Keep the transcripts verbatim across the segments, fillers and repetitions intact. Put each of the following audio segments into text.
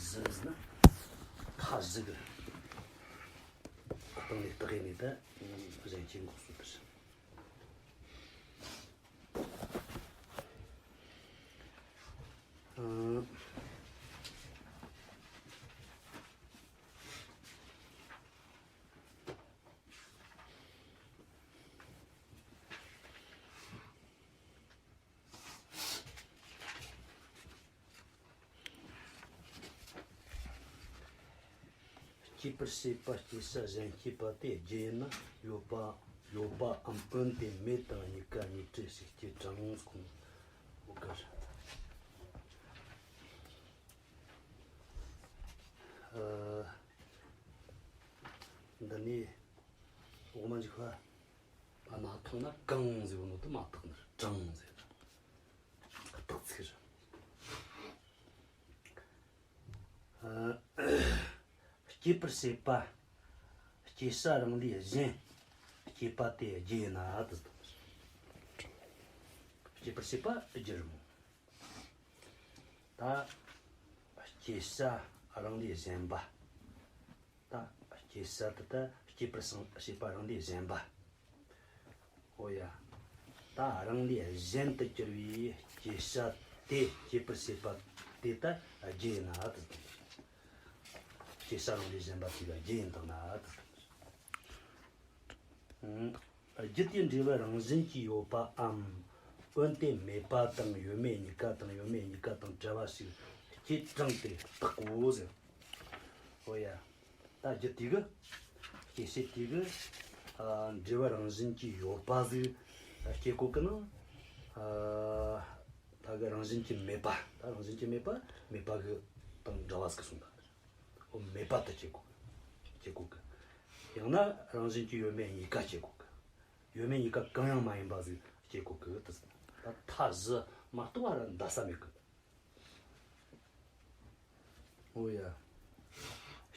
ཟིན་ཟིན་ན་མཐའ་བཞི་གི་སྟེང་ནས་བརྟགས་ནས་ད་གཞན་སྐྱེ་འགོག་སྲོལ་དེ་བྱེད། སྐྱེད་པར་བྱེད་པ་སྐྱེད་བྱ་གཞན་སྐྱེད་པ་དེ་རྒྱུ་ཡིན་ན་ཡོད་པ་ཡོད་པའམ་འོན་ཏེ་མེད་དང་གཉིས་ཀ་ཉིད་རེད་ཞིག་སྐྱེད་གྲང་གསུངས། འོ་ག་རེད། ཨ། འདི་ནས་འོག་མ་འཇུག་པ་མ་ཐག་ན་གང་ཟེར་བ་ནོ་དེ་མ་ཐག་ན་གྲང་ཟེར། རྟགས་ཚིག་རེད། སྐྱེད་པར་བྱེད་པ། སྐྱེད་བྱ་རང་ལས་གཞན་སྐྱེད་པ་དེ་རྒྱུ་ཡིན་ན་དེ་དང་། སྐྱེད་པར་བྱེད་པ་རྒྱུ་རུ་མོ། ད་སྐྱེད་བྱ་རང་ལས་གཞན་པ། ད་སྐྱེད་བྱ་དེ་ད་སྐྱེད་པར་བྱེད་པ་རང་ལས་གཞན་པ། ཨོ་ཡ། ད་རང་ལས་གཞན་དུ་གྱུར་བའི་སྐྱེད་བྱ་དེ་སྐྱེད་པར་བྱེད་པ་དེ་ད་རྒྱུ་ཡིན་ན་དེ་དང་། སྐྱེད་བྱ་རང་ལས་གཞན་པ་དེ་ལ་རྒྱུ་ཡིན་དང་ན་དེ་དང་། རྒྱུ་དེ་འབྲས་བུ་རང་བཞིན་གྱིས་ཡོད་པའམ། འོན་ཏེ་མེད་པ་དང་ཡོད་མེད་གཉིས་ཀ་དང་ཡོད་མེད་གཉིས་ཀ་དང་བྲལ་བ་ཞིག་སྐྱེད་གྲང་སྟེ་བརྟག་གོ་ཟེར། ཨོ་ཡ། ད་རྒྱུ་དེ་གི། སྐྱེད་བྱེད་དེ་གི། ཨ། འབྲས་བུ་རང་བཞིན་གྱིས་ཡོད་པ་ཟིག་སྐྱེད་གོ་གི་ནང་། ཨ། ད་གི་རང་བཞིན་གྱིས་མེད་པ། ད་རང་བཞིན་གྱིས་མེད་པ་མེད་པ་གི་དང་འདྲ་བ་ཟིག་གསུངས་ད། ཨོ་མེད་པ་དེ་སྐྱེད་གོ་གི། སྐྱེད་གོ་གི། ཡང་ན་རང་བཞིན་གྱིས་ཡོད་མེད་གཉིས་ཀ་སྐྱེད་གོ་གི། ཡོད་མེད་གཉིས་ཀ་གང་ཡང་མ་ཡིན་པ་ཟིག་སྐྱེད་གོ་གི་དེ་ཟེར། ད་མཐའ་བཞི་མ་གཏོགས་པ་ར་འདའ་ས་མེད་གི། ཨོ་ཡ།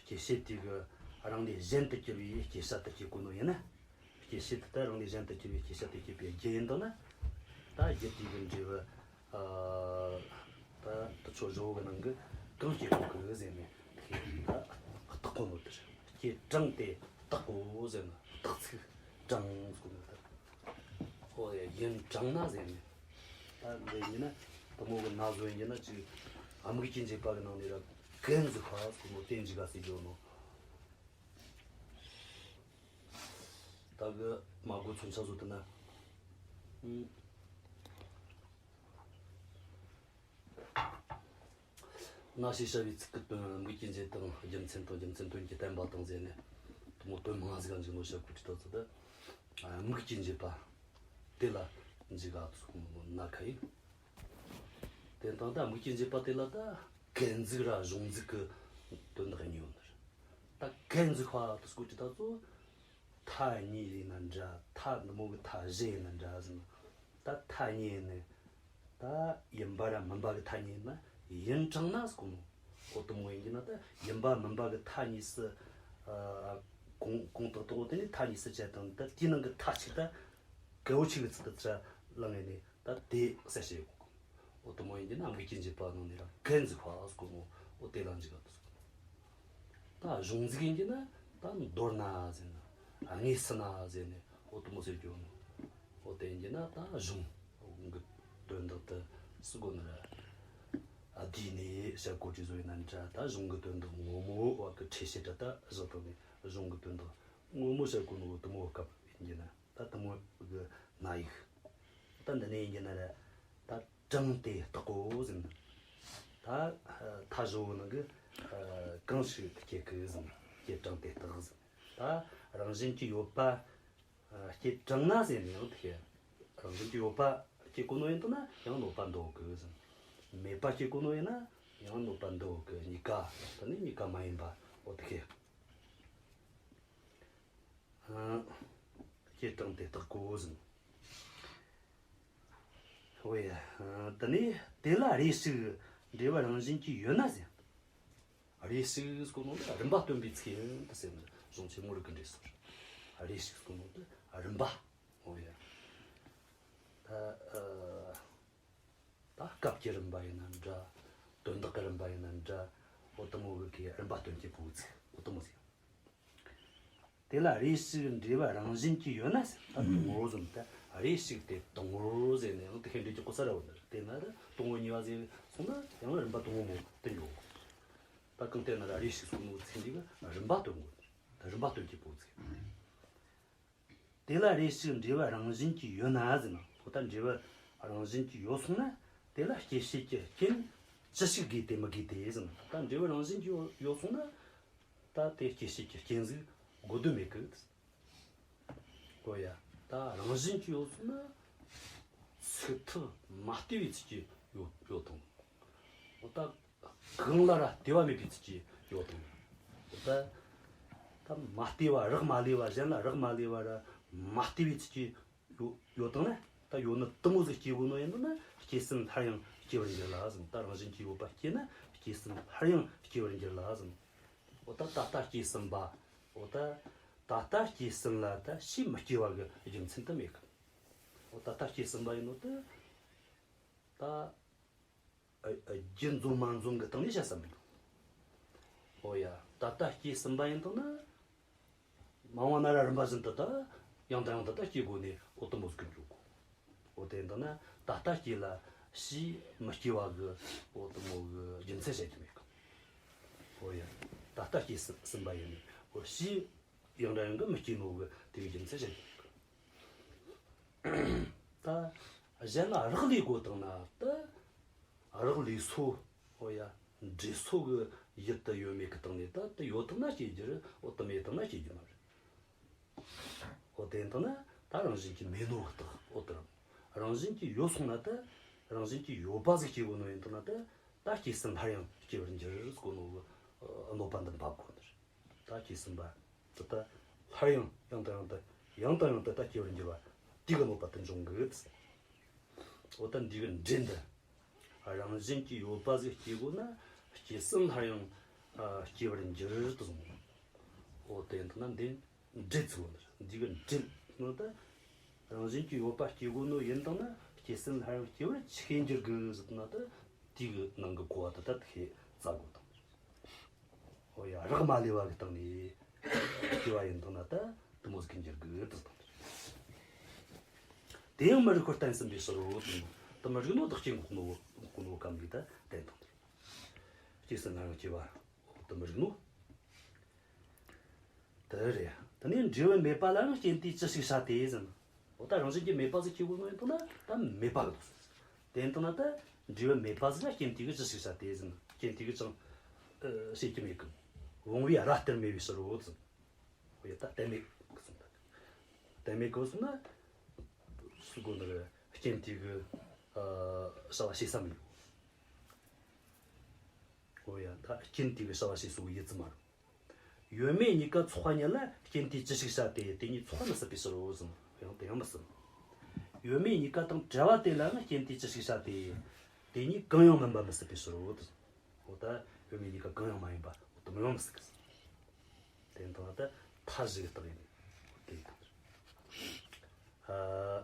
སྐྱེད་བྱེད་དེ་གི་རང་ལས་གཞན་དུ་གྱུར་པའི་སྐྱེད་བྱ་དེ་སྐྱེད་གོ་ནོ་ཡིན་ན། སྐྱེད་བྱེད་དེ་ད་རང་ལས་གཞན་དུ་གྱུར་པའི་སྐྱེད་བྱ་དེ་སྐྱེད་པའི་རྒྱུ་ཡིན་དང་ན། ད་རྒྱུ་དེ་གི་འབྲས་བུ། ཨ། ད་དེ་ཚོ་བཞི་བོ་གི་ནང་གི་གང་སྐྱེད་གོ་གི་ཟེར་ནས་དེ་ད་བརྟག་གོ་ནོ་དེ་རེད། སྐྱེད་གྲང་སྟེ་བརྟག་གོ་ཟེར་ན་བརྟག་ཚིག་གྲང་ཟེར་གོ་ནོ་དེ། ཨོ་ཡ། ཡུན་གྲང་ན་ཟེར་ནས། ད་འདི་ཡིན་ན་དེ་མོ་གི་ན་བཟོ་ཡིན་ན་ཅིག་དམིགས་རྐྱེན་འབྱེད་པ་གི་ནང་ནས་ར་གན་ཟིག་ཁ་ཟེར་གོ་ནོ་དེ་འཇིག་ག་ཟེར་གོ་ནོ། ད་གི་མ་གོ་མཚོན་ཆ་བཟོ་དུ་ན། ཨུམ། ན་ཞེས་བྱ་བའི་ཚིག་གི་དོན་དམིགས་རྐྱེན་བྱེད་དང་རྒྱུ་མཚན་དང་རྒྱུ་མཚན་དོན་གྱི་བསྟན་པ་དང་ཟེར་ནས་དེ་མོ་དོན་མང་ཟིག་ག་འཇུག་ནོ་བྱ་གོ་ཅི་ད་ཚོ་ད་དམིགས་རྐྱེན་བྱེད་པ་དེ་ལ་འཇིག་ག་ཚོ་མོ་ན་ཁ་ཡིན། དེ་དང་ད་དམིགས་རྐྱེན་བྱེད་པ་དེ་ལ་ད་གན་ཟིག་ར་གཞུང་ཟིག་གི་དོན་དག་གཉིས་ཡོད་ནི་རེད། ད་གན་ཟིག་ཁ་དེ་སྐོར་ཅི་ད་ཚོ། མཐའ་གཉིས་ཡིན་ན་འདྲ། མཐའ་འདི་མོ་གི་མཐའ་བཞི་ཡིན་ན་འདྲ་ཟེར་ན། ད་མཐའ་གཉིས་ཡིན་ནི། ད་ཡིན་པ་ར་མིན་པ་གི་མཐའ་གཉིས་ཡིན་ན་ཡུན་གྲང་ན་ཟེར་གོ་ནོ། འོ་དེ་མོ་ཡིན་གྱི་ན་ད་ཡིན་པ་མིན་པ་གི་མཐའ་གཉིས་སུ། ཨ། གོང་གོང་དག་དག་འོ་དེ་ནི་མཐའ་གཉིས་སུ་བཅད་དང་ད་དེའི་ནང་གི་མཐའ་གཅིག་ད་གལ་པོ་ཆེ་གི་ཚིག་ཏུ་ཚ་ལངས་ནས་ད་དེ་གསལ་བཤད་ཡོད་གོ། འོ་དེ་མོ་ཡིན་གྱི་ན་དམིགས་རྐྱེན་བྱེད་པ་ནང་ནས་ར་གན་ཟིག་ཁ་ཟེར་གོ་ནོ། འོ་དེ་ལ་འཇིག་ག་དེ་ཟེར་གོ། ད་གཞུང་ཟིག་ཡིན་གྱི་ན་ད་མདོར་ན་ཟེར་ན། དངོས་སུ་ན་ཟེར་ནས་འོ་དེ་མོ་ཟེར་གྱི་ཡོད་ནོ། འོ་དེ་ཡིན་གྱི་ན་ད་གཞུང་གི་དོན་དག་དེ་སུ་གོ་ནི་ར། ཨ། དེ་ནས་བྱ་གོ་ཅི་བཟོ་ཡིན་ན་འདྲ། ད་གཞུང་གི་དོན་དག་ངོ་མ་བ་གི་ཁྲིད་བྱེད་དྲ་ད་བཞག་དང་ནས་གཞུང་གི་དོན་དག་ངོ་མ་བྱ་གོ་ནོ་འོ་དེ་མོ་སྐབས་ཡིན་གྱི་ན། ད་དེ་མོ་གི་ན་ཡིག་ད་འདི་ནས་ཡིན་གྱི་ན་ར། ད་གྲང་སྟེ་བརྟག་གོ་ཟེར་ན། ད་མཐའ་བཞི་བོ་ནང་གི་གང་ཞིག་སྐྱེད་གི་ཟེར་ན། སྐྱེད་གྲང་སྟེ་བརྟག་ཟེར་ན། ད་རང་བཞིན་གྱིས་ཡོད་པ་སྐྱེད་གྲང་ན་ཟེར་ནས་ཡང་དེ། རང་བཞིན་གྱིས་ཡོད་པ་སྐྱེད་གོ་ནོ་ཡིན་དུ་ན་ཡང་གནོད་པ་འདོགས་གི་ཟེར་ན། མེད་པ་སྐྱེད་གོ་ནོ་ཡིན་ན་ཡང་གནོད་པ་འདོགས་གི། གཉིས་ཀ་དེ་ནི་གཉིས་ཀ་མ་ཡིན་པ་འོ་དེ་ཁེ། སྐྱེད་གྲང་སྟེ་བརྟག་གོ་ཟེར། ཧོ་ཡ། དེ་ནས་དེ་ལ་རེ་ཞིག་འབྲས་བུ་རང་བཞིན་གྱིས་ཡོད་ན་ཟེར། རེ་ཞིག་ཟེར་གོ་ནོ་ལ་རིམ་པ་སྟོན་པའི་ཚིག་ཡིན་ད་ཟེར་ན་གཞུང་ཆེན་མོ་རིགས་ཀྱི་འགྲེལ་སོ། རེ་ཞིག་ཟེར་གོ་ནོ་ད་རིམ་པ། ཧོ་ཡ། ད་ཨ། ད་སྐབས་ཀྱི་རིམ་པ་ཡིན་ན་འདྲ། དོན་དག་གི་རིམ་པ་ཡིན་ན་འདྲ། འོ་དེ་མོ་གི་གི་རིམ་པ་སྟོན་གྱི་པོ་ཚིག་འོ་དེ་མོ་ཟིག་དེ་ལ་རེ་ཞིག་འབྲས་བུ་རང་བཞིན་གྱིས་ཡོད་ན་ཟེར། ད་དང་པོ་ཟེར་ད་རེ་ཞིག་དེ་དང་པོ་ཟེར་ནས་ཡང་དེ་ཤེས་འདྲེ་ཀྱི་གོ་ས་ར་བོ་འདིར་དེ་ན་ད་དང་པོ་གཉིས་པ་ཟེར་སོང་ན་ཡང་རིམ་པ་དང་པོ་མོ་དེ་འགྱོ། ད་གང་ལྟར་ན་ར་རེ་ཞིག་སོང་ནོ་ཚིག་འདི་གི་རིམ་པ་སྟོན་དགོས། ད་རིམ་པ་སྟོན་གྱི་པོ་ཚིག་དེ་ལ་རེ་ཞིག་འབྲས་བུ་རང་བཞིན་གྱིས་ཡོད་ན་ཟེར་ན། འོ་ད་འབྲས་བུ་རང་བཞིན་གྱིས་ཡོད་སོང་ན། དེ་ལ་སྐྱེད་བྱེད་ཀྱི་རྐྱེན་ཅི་ཞིག་དགོས་ཏེ་མི་དགོས་ཏེ་ཟེར་ན། ད་འབྲས་བུ་རང་བཞིན་གྱིས་ཡོད་ཡོད་སོང་ན། ད་དེ་སྐྱེད་བྱེད་ཀྱི་རྐྱེན་ཟིག་དགོས་དོན་མེད་གི། འོ་ཡ། ད་རང་བཞིན་གྱིས་ཡོད་སོང་ན། ཚིག་ཐག་མ་བལྟས་པའི་ཚུལ་གྱིས་ཡོད་ཡོད་དང་། འོ་ད། གང་ལ་ར་ལྟེ་བ་མེད་པའི་ཚུལ་གྱིས་ཡོད་དང་། ད་ད་མ་ལྟེ་བ་རག་མ་ལས་པ་གཞན་ལ་རག་མ་ལས་པ་ར་མ་ལྟེ་བའི་ཚུལ་གྱིས་ཡོད་ཡོད་དང་ན། ད་ཡོད་ནི་དུ་མོ་ཟིག་སྐྱེ་དགོས་ནོ་ཡིན་ན་སྐྱེས་ཟིན་སླར་ཡང་སྐྱེ་བར་འགྱུར་ལ་ཟིན། ད་རང་བཞིན་གྱིས་ཡོད་པ་སྐྱེས་ན་སྐྱེས་ཟིན་སླར་ཡང་སྐྱེ་བར་འགྱུར་ལ་ཟིན། འོ་ད་ད་ལྟ་སྐྱེས་ཟིན་པ། འོ་ད་ད་ལྟ་སྐྱེས་ཟིན་ལ་ད་ཕྱིས་མི་སྐྱེ་བ་གི་རྒྱུ་མཚན་དུ་མེད་གི། འོ་ད་ལྟ་སྐྱེས་ཟིན་པ་ཡིན་ནོ་ད། ད། ཨ་ཨ་རྒྱུ་འཛོམས་མ་འཛོམས་ཀྱི་སྟེང་ནས་བཤད་ས་མི་འདུག་འོ་ཡ། ད་ལྟ་སྐྱེས་ཟིན་པ་ཡིན་དང་ན། མ་འོངས་ན་ར་རིམ་པ་བཞིན་དུ་ད་ཡང་དང་ཡང་དུ་ད་སྐྱེ་དགོས་ནས་འོ་དུ་མོ་ཟིག་གི་འཇུག་གོ་འོ་དེ་ཡིན་དང་ན་ད་ལྟ་སྐྱེས་ལ་ཕྱིས་མི་སྐྱེ་བ་གི་འོ་དུ་མོ་གི་རྒྱུ་མཚན་བཤད་རྒྱུ་མེད་གི། འོ་ཡ། ད་ལྟ་སྐྱེས་ཟིན་ཟིན་པ་ཡིན་ནས་འོ་ཕྱིས་ཡང་དང་ཡང་དུ་མི་སྐྱེ་ནོ་གི་དེ་གི་རྒྱུ་མཚན་བཤད་རྒྱུ་མེད་གི། ད་གཞན་ལ་རག་ལས་དགོས་དང་ན་ད། རག་ལས་སོ། འོ་ཡ། འབྲས་སོ་གི་ཡུལ་དུ་ཡོད་མེད་ཀྱི་སྟེང་ནས་ད་དེ་ཡོད་དང་ན་སྐྱེ་རྒྱུ་རེད། འོ་དེ་མེད་དང་ན་སྐྱེ་རྒྱུ་མ་རེད། འོ་དེ་ཡིན་དང་ན་ད་རང་བཞིན་གྱིས་མེད་ནོ་གི་རྟགས་འོ་དེ་རང་བཞིན་གྱིས་ཡོད་སོང་ན་ད་རང་བཞིན་གྱིས་ཡོད་པ་ཟིག་སྐྱེ་དགོས་ནོ་ཡིན་དང་ན་ད་ད་སྐྱེས་ཟིན་སླར་ཡང་སྐྱེ་བར་འགྱུར་ཟེར་གོ་ནོ་གི་གནོད་པ་འདི་འབབ་དགོས་ནི་རེད། ད་སྐྱེས་ཟིན་པ་དེ་ད་སླར་ཡང་ཡང་དང་ཡང་དུ་ཡང་དང་ཡང་དུ་ད་སྐྱེ་བར་འགྱུར་བ་དེ་གི་གནོད་པ་དེ་འབྱུང་གི། འོ་ད་འདི་གི་འབྲས་འདི་རང་བཞིན་གྱིས་ཡོད་པ་ཟིག་སྐྱེ་དགོས་ན་སྐྱེས་ཟིན་སླར་ཡང་ཨ་སྐྱེ་བར་འགྱུར་དུ་གསུངས། འོ་དེ་འདི་ན་འདི་འབྲས་ཚིག་འོ་འདི་གི་འབྲས་ནི་ད་རང་བཞིན་གྱིས་ཡོད་པ་སྐྱེ་དགོས་ནོ་ཡིན་དང་ན་སྐྱེས་ཟིན་སླར་ཡང་སྐྱེ་བར་ཆི་གེ་འགྱུར་དགོས་ཟེར་ན་ད་དེ་གི་ནང་གི་གོ་བ་དེ་ད་ཁས་བཙལ་དགོས་དང་། འོ་ཡ། རག་མ་ལས་པ་གི་སྟེང་ནས་སྐྱེ་བ་ཡིན་དང་ན་ད་དུ་མོ་ཟིག་གི་འགྱུར་དགོས་དུ་དང་། དེ་ཡང་མི་རིགས་པར་བསྟན་ཟིན་པའི་ཕྱིར་རོ་དུ་མོ་དུ་མི་རིགས་ནོ་བདག་སྐྱེ་འགོག་ནོ་འགོག་ནོ་གམ་ལས་ད་བསྟན་དང་། སྐྱེས་ཟིན་སླར་ཡང་སྐྱེ་བ་དུ་མི་རིགས་ནོ། དེ་རེད། དེ་ནས་འབྲས་བུ་མེད་པ་ལའང་རྐྱེན་དེས་ཅི་ཞིག་བྱ་སྟེ་ཟིན། འོ་ད་རང་བཞིན་གྱིས་མེད་པ་ཟིག་སྐྱེ་དགོས་ནོ་ཡིན་དང་ན་ད་མེད་པ་གི་དོན། དེ་ཡིན་དང་ན་ད་འབྲས་བུ་མེད་པ་ཟིག་ལ་རྐྱེན་དེ་གིས་ཅི་ཞིག་བྱ་སྟེ་ཟིན། རྐྱེན་དེ་གིས་ཅང་ཨ་བྱེད་ཀྱི་མེད་གི། བུང་བས་ར་སྟེར་མེད་པའི་ཕྱིར་རོ་ཟིན། འོ་ཡ། ད་གཏན་མེད་གི་གསུངས་ད། གཏན་མེད་གི་གསུངས་ན་སུ་གོ་ནི་རེད། རྐྱེན་དེ་གིས་ཨ་བྱ་བ་བྱེད་ས་མི་འདུག་འོ་ཡ། ད་རྐྱེན་དེ་གིས་བྱ་བ་བྱེད་སོ་གི་ཡིད་ཙམ་མ་རེད། ཡོད་མེད་གཉིས་ཀ་ཚོགས་པ་ཉིད་ལ་རྐྱེན་དེས་ཅི་ཞིག་བྱ་སྟེ། དེ་གཉིས་ཚོགས་པ་མི་སྲིད་པའི་ཕྱིར་རོ་ཟིན། ཡང་དེ་ཡང་མི་སྲིད། ཡོད་མེད་གཉིས་ཀ་དང་བྲལ་བ་དེ་ལའང་རྐྱེན་དེས་ཅི་ཞིག་བྱ་སྟེ། དེ་གཉིས་གང་ཡང་མིན་པ་མི་སྲིད་པའི་ཕྱིར་རོ་ཟིན། འོ་ད་ཡོད་མེད་གཉིས་ཀ་གང་ཡང་མ་ཡིན་པ་འོ་དེ་མི་ཡང་མི་སྲིད་གི་ཟིན། དེ་ཡིན་དང་ད་མཐའ་བཞི་གི་རྟགས་ཡིན། དེ་ཡིན་དང་། ཨ།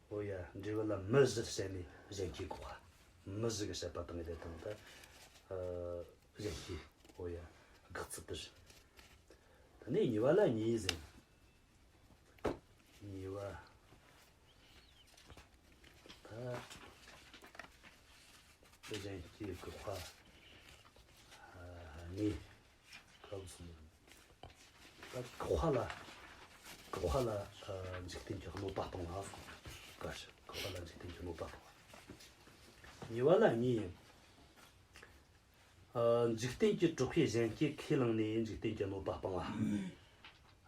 འོ་ཡ། འབྲས་བུ་ལ་མུ་བཞི་བཤད་ནས་གཞན་སྐྱེ་འགོག་པ། མུ་བཞི་གི་བཤད་པ་དང་དེ་དང་ད། ཨ། གཞན་སྐྱེ། འོ་ཡ། དགག་ཚུལ་དེ་བཞིན། དེ་ནས་གཉིས་པ་ལ་གཉིས་ཟེར། གཉིས་པ། ད། གཞན་སྐྱེ་འགོག་པ། ཨ། གཉིས། སྐབས་གསུམ། ད་བཀག་པ་ལ། བཀག་པ་ལ་ཨ་འཇིག་རྟེན་གྱི་གནོད་པ་སྤང་བ། བཀག་ཞིང་བཀག་པ་ལ་འཇིག་རྟེན་གྱི་གནོད་པ་སྤང་བ། གཉིས་པ་ལ་གཉིས། ཨ་འཇིག་རྟེན་གྱི་གྲོགས་པས་གཞན་སྐྱེ་ཁས་བླངས་ནས་འཇིག་རྟེན་གྱི་གནོད་པ་སྤང་བ།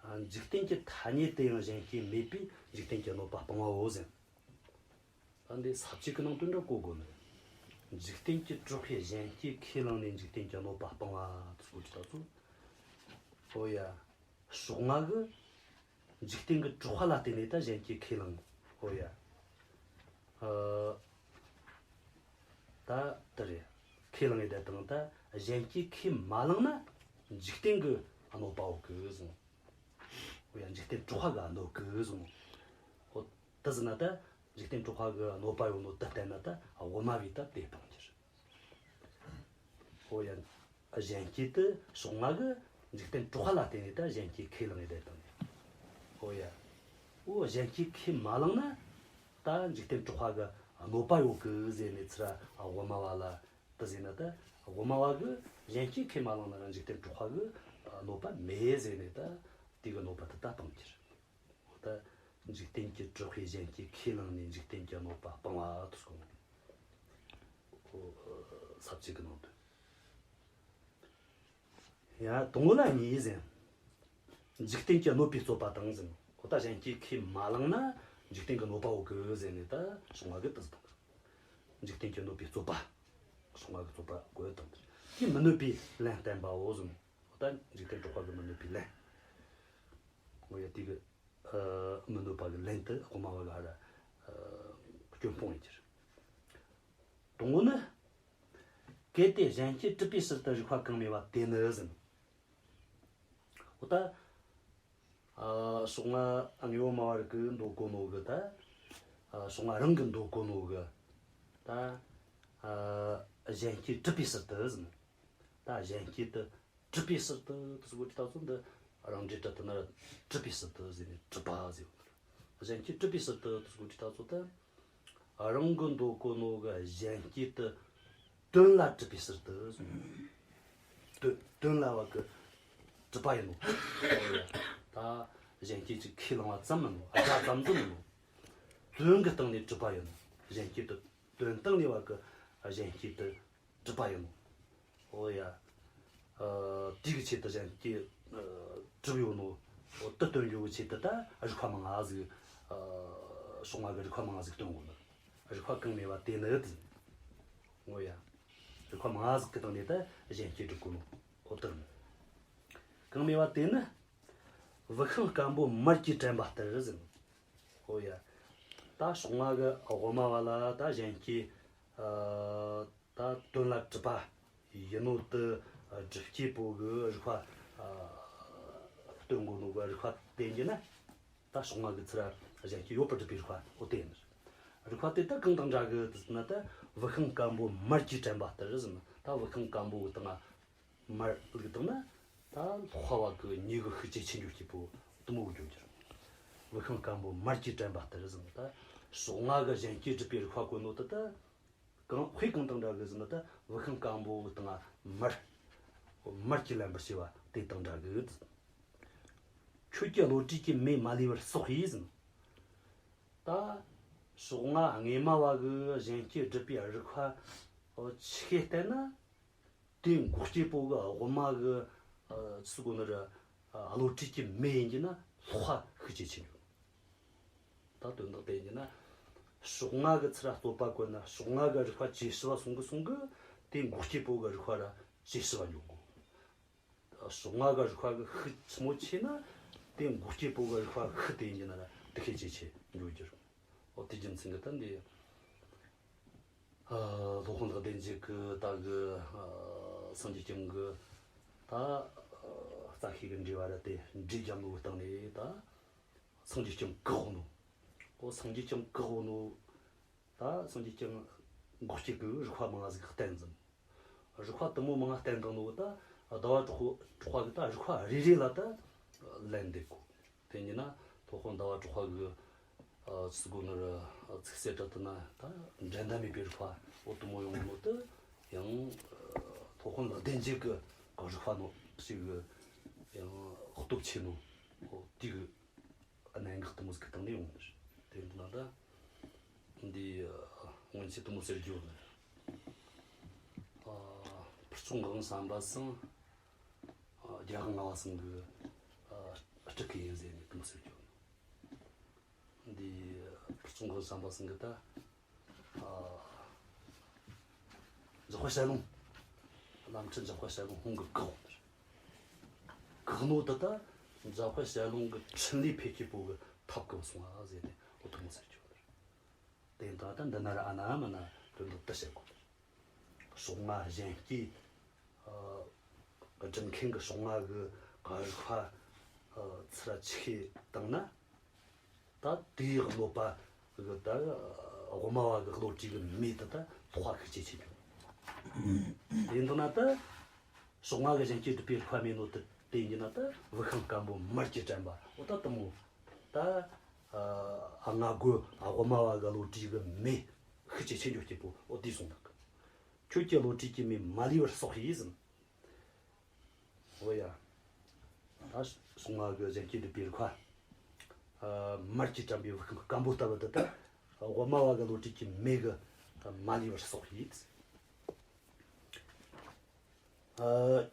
ཨ་འཇིག་རྟེན་གྱི་ཐ་སྙད་དུ་ཡང་གཞན་སྐྱེ་མེད་པས་འཇིག་རྟེན་གྱི་གནོད་པ་སྤང་བའོ་ཟེར། ད་འདི་ས་བཅད་ཀྱི་ནང་དོན་འདྲ་གོ་དགོས་ནི་རེད། འཇིག་རྟེན་གྱི་གྲོགས་པས་གཞན་སྐྱེ་ཁས་བླངས་ནས་འཇིག་རྟེན་གྱི་གནོད་པ་སྤང་བ་དེ་སྐོར་གྱི་ད་ཚོ། ཨོ་ཡ། ཕྱོགས་སྔ་གི་འཇིག་རྟེན་གྱི་གྲོགས་པ་ལ་བརྟེན་ནས་ད་གཞན་སྐྱེ་ཁས་བླངས། ཨོ་ཡ། ཨ། ད་དེ་རེད། ཁས་བླངས་ཡོད་དེ་དང་ད་གཞན་སྐྱེ་ཁས་མ་བླངས་ན་འཇིག་རྟེན་གྱི་གནོད་པ་ཡོད་གི་གསུངས། ཨོ་ཡ། འཇིག་རྟེན་གྲོགས་པ་གི་གནོད་གི་གསུངས། ཨོ། དེ་ཟེར་ན་ད་འཇིག་རྟེན་གྲོགས་པ་གི་གནོད་པ་ཡོད་ནོ་དེ་བསྟན་ན་ད་དབུ་མ་བས་ད་དེ་སྤང་རྒྱུ་རེད། ཨོ་ཡ། གཞན་སྐྱེ་དེ་ཕྱོགས་སྔ་གི་འཇིག་རྟེན་གྲགས་པ་ལ་བརྟེན་ནས་ད་གཞན་སྐྱེ་ཁས་བླངས་ནས་བསྡད་བཏང་ནས། ཨོ་ཡ། ཨོ་གཞན་སྐྱེ་ཁས་མ་བླངས་ན། ད་འཇིག་རྟེན་གྲགས་པ་གི་གནོད་པ་ཡོད་གི་ཟེར་ནས་ཚུར་དབུ་མ་བ་ལ་དེ་ཟེར་ན། ད་དབུ་མ་བ་གི་གཞན་སྐྱེ་ཁས་མ་བླངས་ན་རང་འཇིག་རྟེན་གྲགས་པ་གི་གནོད་པ་མེད་ཟེར་ནས། ད་དེ་གི་གནོད་པ་དེ་ད་སྤང་རྒྱུ་རེད། ད་འཇིག་རྟེན་གྱི་གྲགས་པས་གཞན་སྐྱེ་ཁས་བླངས་ནས་འཇིག་རྟེན་གྱི་གནོད་པ་སྤང་བ་དེ་སྐོང་། ཨོ་ས་བཅད་གི་ནང་དུ། ཡ་དང་པོ་ལ་གཉིས་ཟེར། འཇིག་རྟེན་གྱི་གནོད་པའི་རྩོད་པ་དང་ཟེར། ཨོ་ད་གཞན་སྐྱེ་ཁས་མ་བླངས་ན་འཇིག་རྟེན་གྱི་གནོད་པ་ཡོད་གི་ཟེར་ནས། ད་ཕྱོགས་སྔ་གི་དེ་ཟེར་དང་། འཇིག་རྟེན་གྱི་གནོད་པའི་རྩོད་པ། ཕྱོགས་སྔ་གི་རྩོད་པ་བཀོད་དང་། དེ་མི་གནོད་པའི་ལན་བསྟན་པའོ་ཟེར། ཨོ་ད་འཇིག་རྟེན་གྲགས་པ་གི་མི་གནོད་པའི་ལན། ཨོ་ཡ་དེ་གི་ཨ་མི་གནོད་པ་གི་ལན་དེ་དབུ་མ་བ་ག་ར་ཨ་སྐྱོན་སྤོང་ཡིན་གྱི་རེད། དང་པོ་ནི། གལ་ཏེ་གཞན་སྐྱེ་གྲུབ་པའི་ཕྱིར་དུ་རིགས་པ་གང་མེད་པ་དེ་ནི་ཟེར། འོ་ད། ཨ་ཕྱོགས་སྔ་དངོས་པོ་སྨྲ་བ་རིགས་ཀྱིས་འདོད་གོ་ནོ་གི་ད། ཨ་ཕྱོགས་སྔ་རང་གིས་འདོད་གོ་ནོ་གི་ད། ཨ་གཞན་སྐྱེ་གྲུབ་པའི་ཕྱིར་དུ་ཟེར། ད་གཞན་སྐྱེ་དེ་གྲུབ་པའི་ཕྱིར་དུ་དེ་ཟེར་གོ་དུས་ད་ཚོ་འདི་རང་འགྲེལ་དྲི་དེ་ན་ར་གྲུབ་པའི་ཕྱིར་དུ་ཟེར་ནས་གྲུབ་པ་ཟེར་བ། གཞན་སྐྱེ་གྲུབ་པའི་ཕྱིར་དུ་དེ་ཟེར་གོ་དུས་ད་ཚོ་ད། རང་གི་འདོད་གོ་ནོ་གི་གཞན་སྐྱེ་དེ་དོན་ལ་གྲུབ་པའི་ཕྱིར་དུ་ཟེར། དོན་དོན་ལ་བ་གི་གྲུབ་པ་ཡིན་ནོ། ད་གཞན་སྐྱེ་ཅིག་ཁས་བླངས་པ་ཙམ་མིན་ནོ། ཨ་བྱ་ཙམ་ཙམ་མིན་ནོ། དོན་གྱི་སྟེང་ནས་གྲུབ་པ་ཡིན་ནོ། གཞན་སྐྱེ་དེ་དོན་སྟེང་ནས་བ་གི་གཞན་སྐྱེ་དེ་གྲུབ་པ་ཡིན་ནོ། ཨོ་ཡ། ཨ་དེ་གི་ཆེད་དུ་གཞན་སྐྱེ་ཨ་གྲུབ་ཡོད་ནོ། ཨོ་དེ་སྟོན་ཡོད་གི་ཆེད་དུ་ད་རིགས་པ་མང་ང་ཟིག་ཨ་ཕྱོགས་སྔ་གི་རིགས་པ་མང་ང་ཟིག་སྟོན་གོ་ནོ། རིགས་པ་གང་མེད་པ་དེ་ནི་དེ། ཨོ་ཡ། རིགས་པ་མང་ང་ཟིག་གི་སྟེང་ནས་ད་གཞན་སྐྱེ་གྲུབ་གོ་ནོ། ཨོ་དེ་རེད། གང་མེད་པ་དེ་ནི། བུད་ཤིང་སྐམ་པོ་མར་གྱིས་དྲན་པ་ལྟར་ཟེར། ཨོ་ཡ། ད་ཕྱོགས་སྔ་གི་དབུ་མ་བ་ལ་ད་གཞན་སྐྱེ་ཨ་ད་དོན་ལ་གྲུབ་པ་ཡིན་ནོ་དེ་སྒྲུབ་བྱེད་པོ་གི་རིགས་པ་ཨ་སྟོན་གོ་ནོ་གི་རིགས་པ་དེ་ཡིན་ན། ད་ཕྱོགས་སྔ་གི་ཚུར་གཞན་སྐྱེ་ཡོད་པར་སྒྲུབ་པའི་རིགས་པ་ཨོ་དེ་ཡིན། རིགས་པ་དེ་ད་གང་དང་འདྲ་གི་ཟེར་ན། ད་བུད་ཤིང་སྐམ་པོ་མར་གྱིས་དྲན་པ་ལྟར་ཟེར་ན། ད་བུད་ཤིང་སྐམ་པོ་གི་སྟེང་ང་མར་བླུགས་བཏང་ན། ད་ལྷག་པ་གི་ཉེས་ཀྱི་ཤུགས་ཇེ་ཆེ་འགྲོ་རྒྱུ་པོ་དེ་མོ་འགྱོ་རྒྱུ་རེད། བུད་ཤིང་སྐམ་པོ་མར་གྱིས་དྲན་པ་ལྟར་ཟེར་ན། ད་ཕྱོགས་སྔ་གི་གཞན་སྐྱེ་སྒྲུབ་པའི་རིགས་པ་བཀོད་ནོ་དེ་ད་གང་དཔེ་གང་དང་འདྲ་གི་ཟེར་ན། ད་བུད་ཤིང་སྐམ་པོ་གི་སྟེང་ང་མར་མར་གྱིས་ལེན་པར་བྱེད་པ་དེ་དང་འདྲ་གི། ཁྱོད་ཀྱི་བློ་གྲོས་ཀྱིས་མེ་མ་ལུས་པར་གསོག་ཡིས་ཟེར། ད་ཕྱོགས་སྔ་དངོས་སྨྲ་བ་གི་གཞན་སྐྱེ་སྒྲུབ་པའི་རིགས་པ་ཆི་ཤེས་བསྟན་ན། དེ་འགོག་བྱེད་པོ་གི་དབུ་མ་གི་ཨ་ཚུགས་གོ་ནི་ར། ཨ་བློ་གྲོས་ཀྱི་མེ་ཡིན་གྱི་ན་ལྷག་པ་ཤུགས་ཇེ་ཆེ་འགྱོ། ད་དོན་དག་དེ་ཡིན་གྱི་ན། ཕྱོགས་སྔ་གི་ཚུར་རྩོད་པ་བཀོད་ན། ཕྱོགས་སྔ་གི་རིགས་པ་ཇེ་ཞི་བ་སོང་གི་སོང་གི། དེ་འགོག་བྱེད་པོ་གི་རིགས་པ་ར་ཇེ་ཞི་བ་འགྱོ་གོ། ཕྱོགས་སྔ་གི་རིགས་པ་གི་ཤུགས་ཆི་མོ་ཆེ་ན། དེ་འགོག་བྱེད་པོ་གི་རིགས་པ་ཤུགས་དེ་ཡིན་གྱི་ན་ར་དེ་ཤུགས་ཇེ་ཆེ་འགྱོ་རྒྱུ་རེད། འོ་དེ་རྒྱུ་མཚན་གྱིས་ད་འདི། ཨ་སློབ་དཔོན་ལེགས་ལྡན་འབྱེད་ཀྱི་ད་གི་ཨ་སངས་རྒྱས་བསྐྱངས་གི་ད་ཨ་རྩ་ཤེ་གི་འགྲེལ་པ་ར་དེ་འགྲེལ་རྒྱབ་ནོ་གི་སྟེང་ནས་ད་སངས་རྒྱས་བསྐྱངས་བཀག་ནོ། ཨོ་སངས་རྒྱས་བསྐྱངས་བཀག་ནོ། ད་སངས་རྒྱས་བསྐྱངས་འགོག་བྱེད་ཀྱི་རིགས་པ་མང་ང་ཟིག་བསྟན་ཟིན། རིགས་པ་དེ་མོ་མང་ང་བསྟན་བཏང་ནོ་ད་ཟླ་བ་གྲགས་པ་གྲགས་པ་གི་ད་རིགས་པ་རེ་རེ་ལ་ད་ལན་འདེབས་གོ། དེ་ཡིན་ན་སློབ་དཔོན་ཟླ་བ་གྲགས་པ་གི་ཨ་ཚིག་གོ་ནོ་ར་ཚིག་གསལ་དྲག་ཏུ་ན་ད་འགྲན་ཟླ་མེད་པའི་རིགས་པ་འོ་དེ་མོ་ཡོང་ནོ་དེ་ཡང་སློབ་དཔོན་ལེགས་ལྡན་འབྱེད་ཀྱི་རིགས་པ་ནོ་ཞིག་གི་ཡང་སྟོབས་ཆེ་ནོ་འོ་དེ་གི་གནད་འགག་དེ་མོ་ཟིག་གི་སྟེང་ནས་ཡོང་ནི་རེད། དེ་འདི་ན་ད་འདི་སྔོན་ཆད་དེ་མོ་ཟེར་རྒྱུ་ཡོད་ནི་རེད། ཨ་ཕུར་ཚུགས་ངག་དབང་བྱམས་པ་ཚང་། ཨ་རྒྱལ་དབང་ལྔ་པ་ཚང་གི་ཨ་སྤྲུལ་སྐུ་ཡིན་ཟེར་ནས་དེ་མོ་ཟེར་རྒྱུ་ཡོད་ནི། འདི་ཕུར་ཚུགས་ངག་དབང་བྱམས་པ་ཚང་གི་ད། ཨ་འཇམ་དཔལ་དཔྱད་ལུང་། བླ་མཁྲི་འཇམ་དཔལ་དཔྱད་ལུང་ཧོང་གི་བཀག་ནོ་རེད། བཀག་ནོ་དེ་ད་འཇམ་དཔལ་དཔྱད་ལུང་གི་འཕྲིན་ལས་འཕེལ་རྒྱས་པོ་གི་ཐབས་བཀག་སོང་ཨ་ཟེར་ནས་འོ་དེ་མོ་ཟེར་རྒྱུ་རེད། དེ་ཡིན་ད་ད་འདི་ན་ར་ཨ་ན་མ་ན་དོན་དག་དེ་བཤད་དགོས། ཕྱོགས་སྔ་གཞན་སྐྱེ་ཨ་སྒྲུབ་མཁན་གི་ཕྱོགས་སྔ་གི་ག་རིགས་པ་ཨ་ཚུར་ཆི་ཤེས་བཏང་ན། ད་དེའི་གནོད་པ་གི་ད་དབུ་མ་བ་གི་བློ་གྲོས་གི་མེ་དེ་ད་ལྷག་པ་ཤུགས་ཇེ་ཆེ་འགྱོ། དེ་འདི་ན་ད་ཕྱོགས་སྔ་གི་གཞན་སྐྱེ་སྒྲུབ་པའི་རིགས་པ་མེད་ནོ་དེ་དེ་ཡིན་ན་ད་བུ་ཤིང་སྐམ་པོ་མར་གྱིས་དྲན་པ་འོ་ད་དེ་མོ་ད་ཨ་སྔ་རྒོལ་དབུ་མ་བ་གི་བློ་གྲོས་གི་མེ་ཤུགས་ཇེ་ཆེ་འགྱོ་སྐྱེ་པོ་འོ་དེ་གསུངས་ནི། ཁྱོད་ཀྱི་བློ་གྲོས་ཀྱི་མེ་མ་ལུས་པར་གསོག་ཡིས་ཟིན། འོ་ཡ། ད་སོ་ང་གི་གཞན་སྐྱེ་སྒྲུབ་པའི་རིགས་པ། ཨ་མར་གྱིས་དྲན་པའི་བུ་ཤིང་སྐམ་པོ་ལྟ་བུ་དེ་ལྟར་དབུ་མ་བ་གི་བློ་གྲོས་ཀྱི་མེ་གི་མ་ལུས་པར་གསོག་ཡིས། ཨ་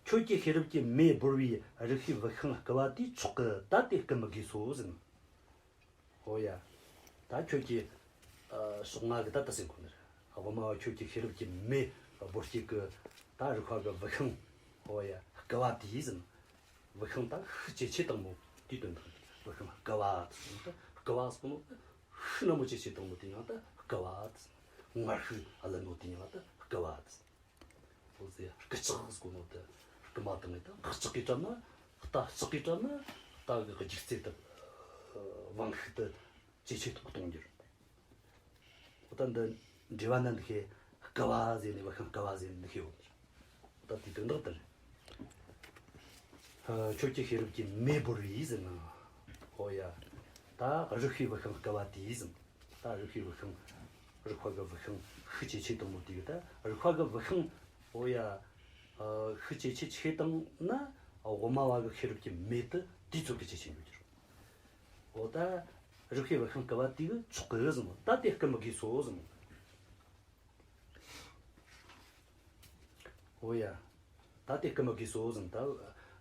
ཁྱོད་ཀྱི་ཤེས་རབ་ཀྱི་མེ་བོར་བའི་རིགས་ཤེས་བུ་ཤིང་བསྐུལ་བ་དེས་ཆོག་གི། ད་དེ་བསྐུལ་མི་དགོས་སོ་ཟིན། ཨོ་ཡ། ད་ཁྱོད་ཀྱིས་ཨ་ཕྱོགས་སྔ་གི་ད་ལྟ་ཟེར་གོ་ནི་རེད། དབུ་མ་བ་ཁྱོད་ཀྱི་ཤེས་རབ་ཀྱི་མེ་བོར་སྐྱེས་གི་ད་རིགས་པ་གི་བུ་ཤིང་། ཨོ་ཡ། བསྐུལ་བ་དེས་ཟིན། བུ་ཤིང་ད་ཤུགས་ཇེ་ཆེ་བཏང་མོ་དེའི་དོན་དག་བུ་ཤིང་བསྐུལ་བ་དེ་ཟིན། ད་བསྐུལ་བ་ཟེར་གོ་ནོ་ཤུགས་ན་མོ་ཇེ་ཆེ་བཏང་མོ་དེ་ཡང་ད་བསྐུལ་བ་དེ་ཟིན། ངར་ཤུགས་ཨ་ལ་ནོ་དེ་ཡང་ད་བསྐུལ་བ་དེ་ཟིན། འོ་ཟེར་སྐུལ་ལྕག་ཟེར་གོ་ནོ་དེ་སྐུལ་མ་བཏང་ངེ་ད་ལྕག་གིས་བྲབ་ན་རྟ་ལྕག་གིས་བྲབ་ན་རྟ་གི་རྒྱུག་རྩལ་དེ་དབང་ཤུགས་དེ་ཇེ་ཆེ་ཐོག་གཏོང་རྒྱུ་རེད། འོ་ད་འདི་འགྲེལ་བ་ན་འདི་ཤེས་བསྐུལ་བ་ཟེར་ནས་བུ་ཤིང་བསྐུལ་བ་ཟེར་ནས་འདི་ཤེས་འོ་ད་དེ་དོན་དག་དེ་རེད། ཨ་ཁྱོད་ཀྱི་ཤེས་རབ་ཀྱི་མེ་བོར་བའི་ཟེར་ན། ཨོ་ཡ། ད་རིགས་ཤེས་བུ་ཤིང་བསྐུལ་བ་དེས་ཟིན། ད་རིགས་ཤེས་བུ་ཤིང་། རིགས་པ་གི་བུ་ཤིང་ཤུགས་ཇེ་ཆེ་བཏང་མོ་དེ་གི་ད་རིགས་པ་གི་བུ་ཤིང་། ཨོ་ཡ། ཨ་ཤུགས་ཇེ་ཆེ་ཆེ་བཏང་ན་དབུ་མ་བ་གི་ཤེས་རབ་ཀྱི་མེ་དེ་དེའི་ཚོད་ཀྱི་ཇེ་ཆེ་འགྱོ་རྒྱུ་རེད། འོ་ད་རིགས་པའི་བུ་ཤིང་བསྐུལ་བ་དེ་གི་ཆོག་གི་ཟིན་མོ། ད་དེ་བསྐུལ་མི་དགོས་སོ་ཟིན་མོ། འོ་ཡ། ད་དེ་བསྐུལ་མི་དགོས་སོ་ཟིན། ད་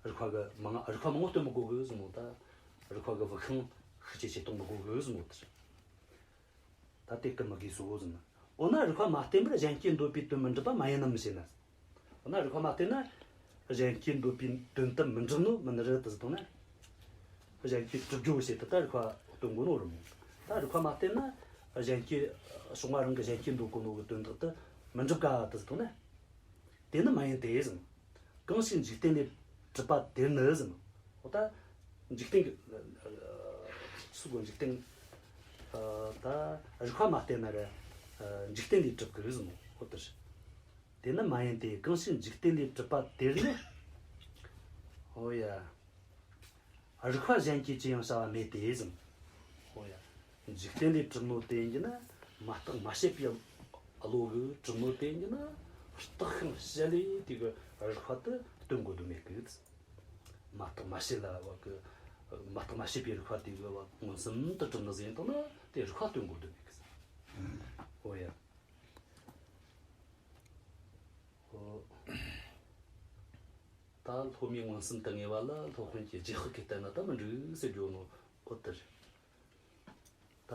རིགས་པ་གི་མང་རིགས་པ་མང་པོ་སྟོན་མི་དགོས་གི་ཟིན་མོ། ད་རིགས་པ་གི་བུ་ཤིང་ཤུགས་ཇེ་ཆེ་གཏོང་མི་དགོས་གི་ཟིན་མོ་དེ། ད་དེ་བསྐུལ་མི་དགོས་སོ་ཟིན། འོ་ན་རིགས་པ་མ་བསྟེན་པར་གཞན་སྐྱེ་འདོད་པའི་དོན་མི་འགྲུབ་པ་མ་ཡིན་ནམ་ཞེ་ན། འོ་ན་རིགས་པ་མ་བསྟེན་ན་གཞན་སྐྱེ་འདོད་པའི་དོན་དེ་མི་འགྲུབ་ནོ་མིན་ནི་རེད་དུ་ཟིན་ན། གཞན་སྐྱེ་གྲུབ་རྒྱུ་བྱེད་དུ་ད་རིགས་པ་སྟོན་དགོས་ནོ་རུང་། ད་རིགས་པ་མ་བསྟེན་ན་གཞན་སྐྱེ་བྱུང་བ་རང་གི་གཞན་སྐྱེ་འདོད་གོ་ནོ་གི་དོན་དག་དེ་མི་འགྲུབ་ག་དུ་ཟིན་ན། དེ་ནི་མ་ཡིན་ཏེ་ཟིན། གང་ཞིག་འཇིག་རྟེན་ལས་གྲུབ་པ་དེར་ནི་ཟིན། འོ་ད་འཇིག་རྟེན་གྱི་སུ་གོ་འཇིག་རྟེན་ད་རིགས་པ་མ་བསྟེན་ན་ར་འཇིག་རྟེན་ལས་གྲུབ་ཀྱི་ཟིན། འོ་དེར། དེ་ནི་མ་ཡིན་ཏེ་གང་ཞིག་འཇིག་རྟེན་ལས་གྲུབ་པ་དེར་ནི། འོ་ཡ། རིགས་པ་གཞན་གྱིས་ཅི་ཡང་བྱ་བ་མེད་དེ་ཟིན། འོ་ཡ། འཇིག་རྟེན་ལས་གྲུབ་ནོ་དེ་ཡིན་གྱི་ན་མ་བརྟགས་མ་དཔྱད་པའི་བློ་གིས་གྲུབ་ནོ་དེ་ཡིན་གྱི་ན་བརྟགས་ཤིང་དཔྱད་ལས་དེ་གི་རིགས་པ་དེ་སྟོན་དགོས་དོན་མེད་གི། མ་བརྟགས་མ་དཔྱད་ལ་བ་གི་མ་བརྟགས་མ་དཔྱད་པའི་རིགས་པ་དེ་གི་བ་མངོན་སུམ་དུ་གྲུབ་ནི་ཟིན་དང་ན་དེ་རིགས་པ་སྟོན་དགོས་དོན་མེད་གི། འོ་ཡ། ཨོ། ད་སློབ་མས་མངོན་སུམ་དུ་ངེས་པ་ལ་སློབ་དཔོན་གྱིས་རྗེས་དཔག་གིས་བསྟན་ན་ད་མི་འགྲིག་ཟེར་རྒྱུ་ནོ་འོ་དེ་རེད། ད་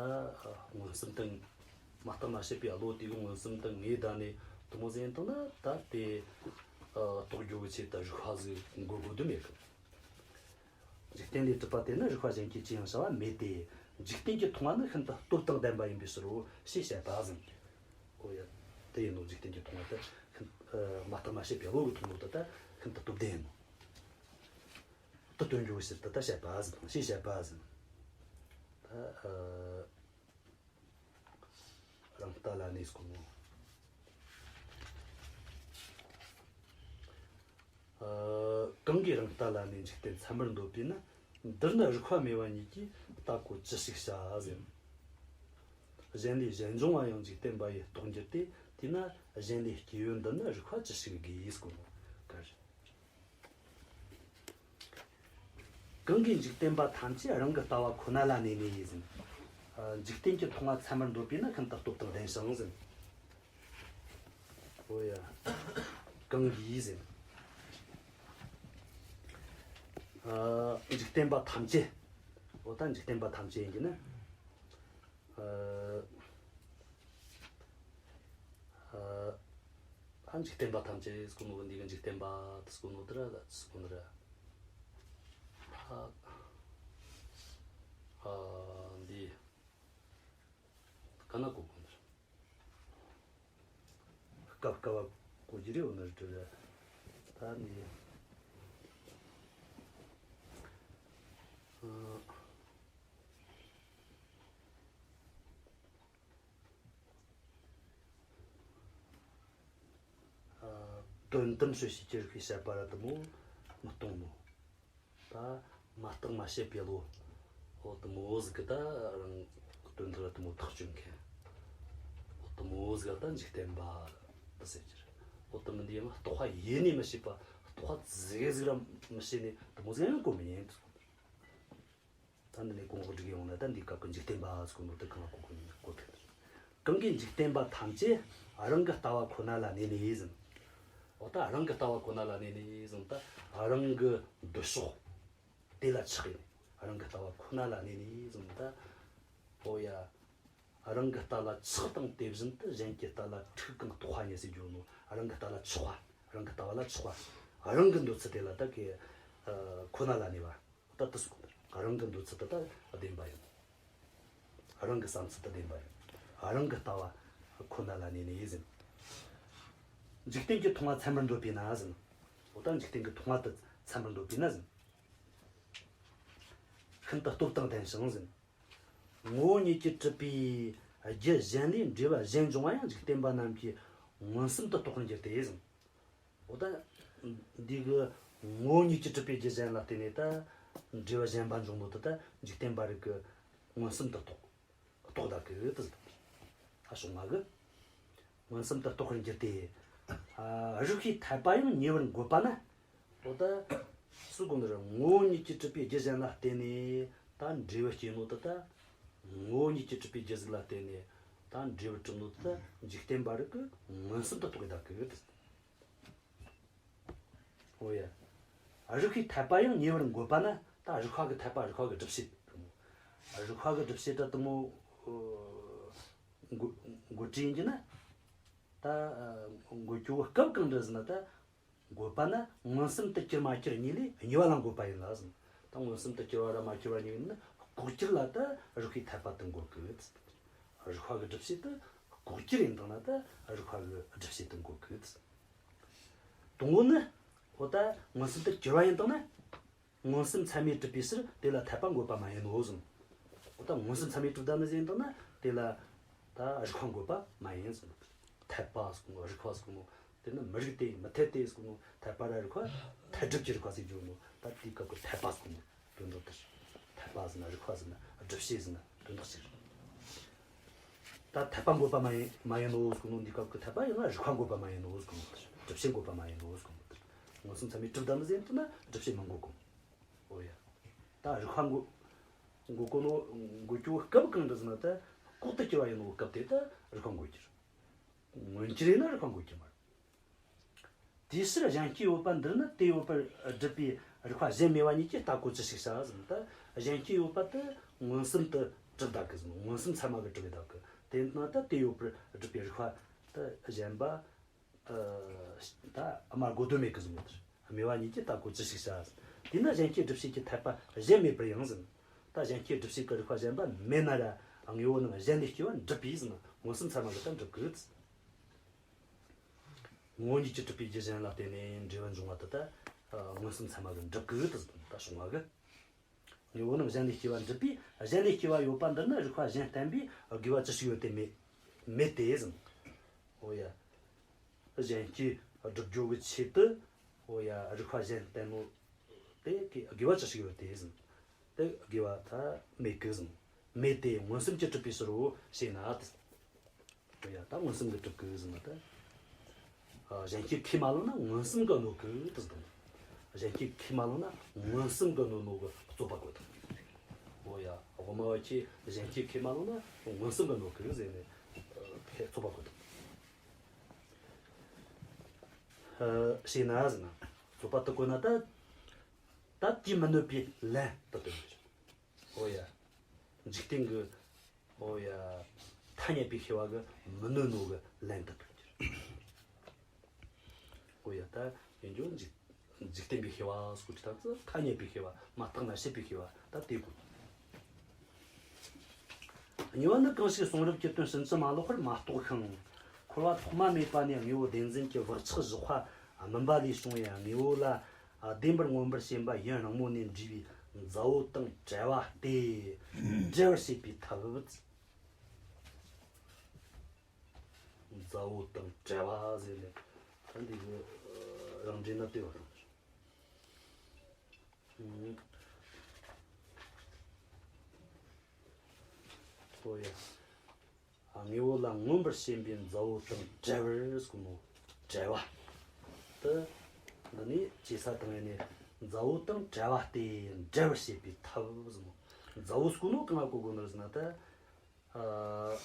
མངོན་སུམ་དུ་མ་བརྟགས་མ་དཔྱད་པའི་བློ་དེ་གིས་མངོན་སུམ་དུ་ངེས་ད་ནས་དེ་མོ་ཟེར་དང་ན་ད་དེ་རྟོགས་རྒྱུ་གི་ཆེད་དུ་རིགས་པ་ཟིག་འགོད་དགོས་དོན་མེད་གི། འཇིག་རྟེན་ལས་གྲུབ་པ་དེ་ནི་རིགས་པ་གཞན་གྱིས་ཅི་ཡང་བྱ་བ་མེད་དེ། འཇིག་རྟེན་གྱིས་མཐོང་བ་ནི་ཤིན་ཏུ་སྟོབས་དང་ལྡན་པ་ཡིན་པའི་ཕྱིར་རོ་ཞེས་བཤད་པ་ཟིན། འོ་ཡ། དེ་ཡིན་ནོ་འཇིག་རྟེན་གྱིས་མཐོང་བ་དེ་ཤིན་ཨ་མ་བརྟགས་མ་དཔྱད་པའི་བློ་གིས་མཐོང་ནོ་དེ་ད་ཤིན་ཏུ་སྟོབས་ལྡན་ཡིན་ནོ། དེ་སྟོན་རྒྱུ་ཕྱིར་དུ་ད་བཤད་པ་ཟིན་ཞེས་བཤད་པ་ཟིན། ད་ཨ། རང་ལྟ་ལ་གནས་སྐོར་མོ། ཨ། གང་གིས་རང་ལྟ་ལ་གནས་འཇིག་རྟེན་ཚད་མར་འདོད་པས་ན། འདིར་ནི་རིགས་པ་མེད་པ་ཉིད་ཀྱིས་ལྟ་གོ་ཅི་ཞིག་བྱ་ཟེར། གཞན་ལས་གཞན་འབྱུང་བ་ཡང་འཇིག་རྟེན་པ་ཡི་རྟོགས་འགྱུར་ཏེ། དེས་ན་གཞན་ལས་སྐྱེ་བོའི་འདི་ནི་རིགས་པ་ཅི་ཞིག་དགོས་སྐོར་མོ་ག་རེ། གང་གིས་འཇིག་རྟེན་པ་ཐམས་ཅད་རང་གི་ལྟ་བ་ཁོ་ན་ལ་གནས་ནས་ཡིན་ཟིན། ཨ། འཇིག་རྟེན་གྱིས་མཐོང་བ་ཚད་མར་འདོད་པས་ན་ཤིན་ཏུ་སྟོབས་དང་ལྡན་ཞིང་ཟིན། འོ་ཡ། གང་གིས་ཟིན། ཨ། འཇིག་རྟེན་པ་ཐམས་ཅད། འོ་ད་འཇིག་རྟེན་པ་ཐམས་ཅད་ཡིན་གྱི་ན། ཨ། ཨ། ཨ་འཇིག་རྟེན་པ་ཐམས་ཅད་ཟེར་གོ་ནོ་འདི་གི་འཇིག་རྟེན་པ་དེ་ཟེར་གོ་ནོ་དེ་ར་ཟེར་གོ་ནོ་ར། ཨ། ཨ། འདི་ག་ན་གོ་གོ་ནོ་ར། སྐབས་སྐབས་བ་གོ་རྒྱུ་རེད་འོ་ན་རེད་དྲི་ར། ད་འདི། ཨ། ཨ། དོན་དམ་དཔྱོད་བྱེད་ཀྱི་རིགས་པས་དཔྱད་པ་ར་དེ་མོ་མི་གཏོང་ནོ། ད་མ་བརྟགས་མ་དཔྱད་པའི་བློ། འོ་དེ་མོ་ཟིག་གི་ད་རང་དོན་དག་ལ་དེ་མོ་ཐག་གཅོད་མཁན། འོ་དེ་མོ་ཟིག་ད་འཇིག་རྟེན་པ་དེ་ཟེར་གྱི་རེད། འོ་དེ་མིན་དེ་ཡང་རྟོག་པ་ཡེ་ནས་མི་བྱེད་པ། རྟོག་པ་ཟིག་ཟིག་ར་མི་བྱེད་ནས་དེ་མོ་ཟིག་ཡང་གོ་མི་ཉན། ད་འདི་ནས་གོང་འོག་སྒྲིག་ཡོང་ན་ད་འདི་སྐབས་ཀྱི་འཇིག་རྟེན་པ་ཟེར་གོ་ནོ་དེ་གང་ལ་གོ་གོ་ནི་གོ་ཐུབ། གང་གིས་འཇིག་རྟེན་པ་ཐམས་ཅད་རང་གི་ལྟ་བ་ཁོ་ན་ལ་གནས་ནས་ཟིན། འོ་ད་རང་གི་ལྟ་བ་ཁོ་ན་ལ་གནས་ནས་ཟིན། ད་རང་གི་འདོད་ཕྱོགས་དེ་ལ་ཆགས་ཡིན། རང་གི་ལྟ་བ་ཁོ་ན་ལ་གནས་ནས་ཟིན། ད་འོ་ཡ། རང་གི་ལྟ་ལ་ཆགས་དང་དེ་བཞིན་དུ་གཞན་གྱི་ལྟ་ལ་འཁྲུག་གང་རྟོག་པ་ཉིད་ཟེར་རྒྱུ་ནོ། རང་གི་ལྟ་ལ་ཆགས་པ། རང་གི་ལྟ་བ་ལ་ཆགས་པ། རང་གི་འདོད་ཚུལ་དེ་ལ་ད་གི་ཁོ་ན་ལ་གནས་པ། ད་དེ་སུ་གོ་རང་གི་འདོད་ཚུལ་དེ་ད་བདེན་པ་ཡིན། རང་གི་བསམ་ཚུལ་དེ་བདེན་པ་ཡིན། རང་གི་ལྟ་བ་ཁོ་ན་ལ་གནས་ནས་ཟིན། འཇིག་རྟེན་གྱི་མཐོང་བ་ཚད་མར་འདོད་པས་ན་ཟིན། འོ་ད་འཇིག་རྟེན་གྱི་མཐོང་བ་དེ་ཚད་མར་འདོད་པས་ན་ཟིན། ཤིན་ཏུ་སྟོབས་དང་ལྡན་ཞིང་ཟིན། ངོ་བོ་ཉིད་ཀྱིས་གྲུབ་པའི་རྒྱུ་གཞན་ལས་འབྲས་བུ་གཞན་འབྱུང་བ་ཡང་འཇིག་རྟེན་པ་རྣམས་ཀྱིས་མངོན་སུམ་དུ་རྟོགས་པར་འགྱུར་ཏེ་ཟིན། འོ་ད། འདི་གི་ངོ་བོ་ཉིད་ཀྱིས་གྲུབ་པའི་རྒྱུ་གཞན་ལ་བརྟེན་ནས་ད་འབྲས་བུ་གཞན་པ་འབྱུང་ནོ་དེ་ད་འཇིག་རྟེན་པ་རིགས་ཀྱིས་མངོན་སུམ་དུ་རྟོགས། རྟོགས་ད་གི་དེ་ཟིན། ད་བྱུང་བ་གི། མངོན་སུམ་དུ་རྟོགས་པར་འགྱུར་ཏེ། ཨ་རིགས་པས་འཐད་པ་ཡང་ཉེ་བར་འགོད་པ་ན། འོ་ད། སུ་གོ་ནི་རེད། ངོ་བོ་ཉིད་ཀྱིས་གྲུབ་པའི་རྒྱུ་གཞན་ལ་བརྟེན་ནས་ད་འབྲས་བུ་སྐྱེ་ནོ་དེ་ད། ངོ་བོ་ཉིད་ཀྱིས་གྲུབ་པའི་རྒྱུ་ཟིག་ལ་བརྟེན་ནས་ད་འབྲས་བུ་གྲུབ་ནོ་དེ་ད་འཇིག་རྟེན་པ་རིགས་ཀྱིས་མངོན་སུམ་དུ་རྟོགས་ཡོད་ད་གི། འོ་ཡ། རིགས་པས་འཐད་པ་ཡང་ཉེ་བར་འགོད་པ་ན། ད་རིགས་པ་གི་འཐད་པ། རིགས་པ་གི་སྒྲུབ་བྱེད། རིགས་པ་གི་སྒྲུབ་བྱེད་ད་དེ་མོ་འགོད་འགོད་རྒྱུ་ཡིན་གྱི་ན། ད་འགོད་རྒྱུ་སྐབས་གང་འདྲ་ཟེར་ན། ད་འགོད་པ་ན་མངོན་སུམ་དུ་གྱུར་མ་གྱུར་གཉིས་ལས་གཉིས་པ་ལ་འགོད་པ་ཡིན་ལ་ཟེར། ད་མངོན་སུམ་དུ་གྱུར་པ་ར་མ་གྱུར་པ་གཉིས་ཡིན་ན་ལྐོག་གྱུར་ལ་ད་རིགས་པས་འཐད་པ་དེ་འགོད་གི། རིགས་པ་གི་སྒྲུབ་བྱེད་དེ་ལྐོག་གྱུར་ཡིན་དང་ན་ད་རིགས་པ་གི་སྒྲུབ་བྱེད་དེ་འགོད་གི། དང་པོ་ནི། འོ་ད་མངོན་སུམ་དུ་གྱུར་པ་ཡིན་དང་ན། མངོན་སུམ་ཚད་མས་གྲུབ་པའི་ཕྱིར་དེ་ལ་འཐད་པ་འགོད་པ་མ་ཡིན་ནོ་གསུངས། འོ་ད་མངོན་སུམ་ཚད་མས་གྲུབ་ད་ནི་ཟེར་དང་ན་དེ་ལ་ད་རིགས་པ་འགོད་པ་མ་ཡིན་གསུངས། འཐད་པ་གསུངས་ནོ། རིགས་པ་གསུངས་ནོ། དེ་ནི་མི་རིགས་ཏེ་མི་འཐད་དེ་གསུངས་ནོ། འཐད་པ་ར་རིགས་པ། འཐད་སྒྲུབ་ཀྱི་རིགས་པ་ཟེར་རྒྱུ་ནོ། ད་དེའི་སྐབས་ཀྱི་འཐད་པ་གསུངས་ནོ། དོན་དག་དེ་འཐད་པ་ཟེར་ན་རིགས་པ་ཟེར་ན་སྒྲུབ་བྱེད་ཟེར་ན་དོན་དག་ཅིག་རེད། ད་འཐད་པ་འགོད་པ་མ་ཡིན་མ་ཡིན་ནོ་གསུངས་ནོ། འདི་སྐབས་ཀྱི་འཐད་པ་ཡིན་ན་རིགས་པ་འགོད་པ་མ་ཡིན་ནོ་གསུངས་ནོ། སྒྲུབ་བྱེད་འགོད་པ་མ་ཡིན་ནོ་གསུངས་ནོ། མངོན་སུམ་ཚད་མས་གྲུབ་ད་ནི་ཟེར་དུས་ན་སྒྲུབ་བྱེད་མི་འགོད་གོ། འོ་ཡ། ད་རིགས་པ་འགོད་འགོད་གོ་ནོ། འགོད་རྒྱུ་སྐབས་གང་འདྲ་ཟེར་ན་ད་ལྐོག་ཏུ་གྱུར་པ་ཡིན་ནོ་སྐབས་དེ་ད་རིགས་པ་འགོད་རྒྱུ་རེད། མངོན་གྱུར་ཡིན་ན་རིགས་པ་འགོད་རྒྱུ་མ་རེད། དེའི་ཕྱིར་གཞན་སྐྱེ་ཡོད་པ་འདིར་ནི་དེ་ཡོད་པར་སྒྲུབ་པའི་རིགས་པ་གཞན་མེད་པ་ཉིད་ཀྱིས་ལྟ་གོ་ཅི་ཞིག་བྱ་ཟེར། ད་གཞན་སྐྱེ་ཡོད་པ་དེ་མངོན་སུམ་དུ་གྲུབ་ད་གི་ཟེར། མངོན་སུམ་ཚད་མ་གིས་གྲུབ་ད་གི། དེ་ན་ད་དེ་ཡོད་པར་སྒྲུབ་པའི་རིགས་པ་དེ་གཞན་པ་ད་མར་གོ་དོན་མེད་གི་ཟེར། མེད་པ་ཉིད་ཀྱིས་ལྟ་གོ་ཅི་ཞིག་བྱ་ཟེར། དེས་ན་གཞན་སྐྱེ་སྒྲུབ་བྱེད་ཀྱི་འཐད་པ་གཞན་མེད་པར་ཡང་ཟེར། ད་གཞན་སྐྱེ་སྒྲུབ་བྱེད་ཀྱི་རིགས་པ་གཞན་པ་མེད་ན་ར་དངོས་པོ་རྣམས་གཞན་ལས་སྐྱེ་བ་འགྲུབ་པས་ཟེར། མངོན་སུམ་ཚད་མ་གིས་ད་འགྲུབ་གི། ངོ་བོ་ཉིད་ཀྱིས་གྲུབ་པའི་རྒྱུ་གཞན་ལ་བརྟེན་ནས་འབྲས་བུ་འབྱུང་བ་དེ་ད་མངོན་སུམ་ཚད་མ་གིས་འགྲུབ་གི་དེ་ད་བྱུང་བ་གི། དངོས་པོ་རྣམས་གཞན་ལས་སྐྱེ་བ་འགྲུབ་པས། གཞན་ལས་སྐྱེ་བ་ཡོད་པ་འདིར་ནི་རིགས་པ་གཞན་བསྟན་པས་དགོས་པ་ཅི་ཞིག་ཡོད་དེ་མེད་མེད་དེ་ཟེར། འོ་ཡ། གཞན་སྐྱེ་སྒྲུབ་རྒྱུ་གི་ཆེད་དུ། འོ་ཡ། རིགས་པ་གཞན་བསྟན་ནོ་དེ་དགོས་པ་ཅི་ཞིག་ཡོད་དེ་ཟེར། དེ་དགོས་པ་ད་མེད་གི་ཟེར། མེད་དེ་མངོན་སུམ་གྱིས་གྲུབ་པའི་ཕྱིར་རོ་ཞེ་ན་དེ། ཡ། ད་མངོན་སུམ་གྱིས་གྲུབ་གི་ཟེར་ན་ད། ཨ། གཞན་སྐྱེས་ཁས་མ་བླངས་ན་མངོན་སུམ་གྱིས་གནོད་གི་དེ་ཟེར། གཞན་སྐྱེས་ཁས་མ་བླངས་ན་མངོན་སུམ་གྱིས་གནོད་ནོ་གི་རྩོད་པ་བཀོད་དང་། འོ་ཡ། དབུ་མ་པ་ཁྱེད་གཞན་སྐྱེས་ཁས་མ་བླངས་ན་མངོན་སུམ་གྱིས་གནོད་གི་ཟེར་ནས་ཨ་ཕར་རྩོད་པ་བཀོད་དང་། ཨ། ཞེ་ན་ཟེར་ན། རྩོད་པ་དེ་བཀོད་ན་ད། ད་དེས་མི་གནོད་པའི་ལན་དེ་སྟོན་གྱི་རེད། འོ་ཡ། འཇིག་རྟེན་གྱི། འོ་ཡ། ཐ་སྙད་པའི་ཤེས་པ་གིས་མི་གནོད་ནོ་གི་ལན་དེ་སྟོན་གྱི་རེད། འོ་ཡ། ད་ཡིན་རྒྱུ་འཇིག་འཇིག་རྟེན་པའི་ཤེས་པ་ཟེར་གོ་དུས་ད་ཐ་སྙད་པའི་ཤེས་པ། མ་བརྟགས་མ་དཔྱད་པའི་ཤེས་པ་ད་དེ་དགོས། གཉིས་པ་ནི། གང་ཞིག་གསུང་རབ་ཀྱི་དོན་ཕྱིན་ཅི་མ་ལོག་པར་མ་རྟོགས་ཤིང་། འཁོར་བ་ཐོག་མ་མེད་པ་ནས་དངོས་པོ་བདེན་འཛིན་གྱི་བག་ཆགས་བཞག་པ་སྨིན་པ་ལས་བྱུང་བའི་དངོས་པོ་ལ་བདེན་པར་མངོན་པར་ཞེན་པ་ཡུན་རིང་མོ་ནས་འདྲེས་པའི་མཛའ་བོ་དང་བྲལ་བ་སྟེ། འབྲལ་བར་བྱེད་པའི་ཐབས། མཛའ་བོ་དང་བྲལ་བ་ཟེར་ནས། ད་འདི་གི་རང་འགྲེལ་ན་ལྟོས་པ་དང་། ཨོ་ཡ། དངོས་པོ་ལ་མངོན་པར་ཞེན་པའི་མཛའ་བོ་དང་བྲལ་བར་གསུངས་ནོ། བྲལ་བ། དེ་འདི་ནི་ཅེ་ས་དང་ཡ་ནས་མཛའ་བོ་དང་བྲལ་བ་སྟེ་འབྲེལ་བར་བྱེད་པའི་ཐབས་གསུངས་ནོ། མཛའ་བོ་གསུངས་ནོ་གང་གོ་དགོས་ནོ་ཟེར་ན་ད། ཨ།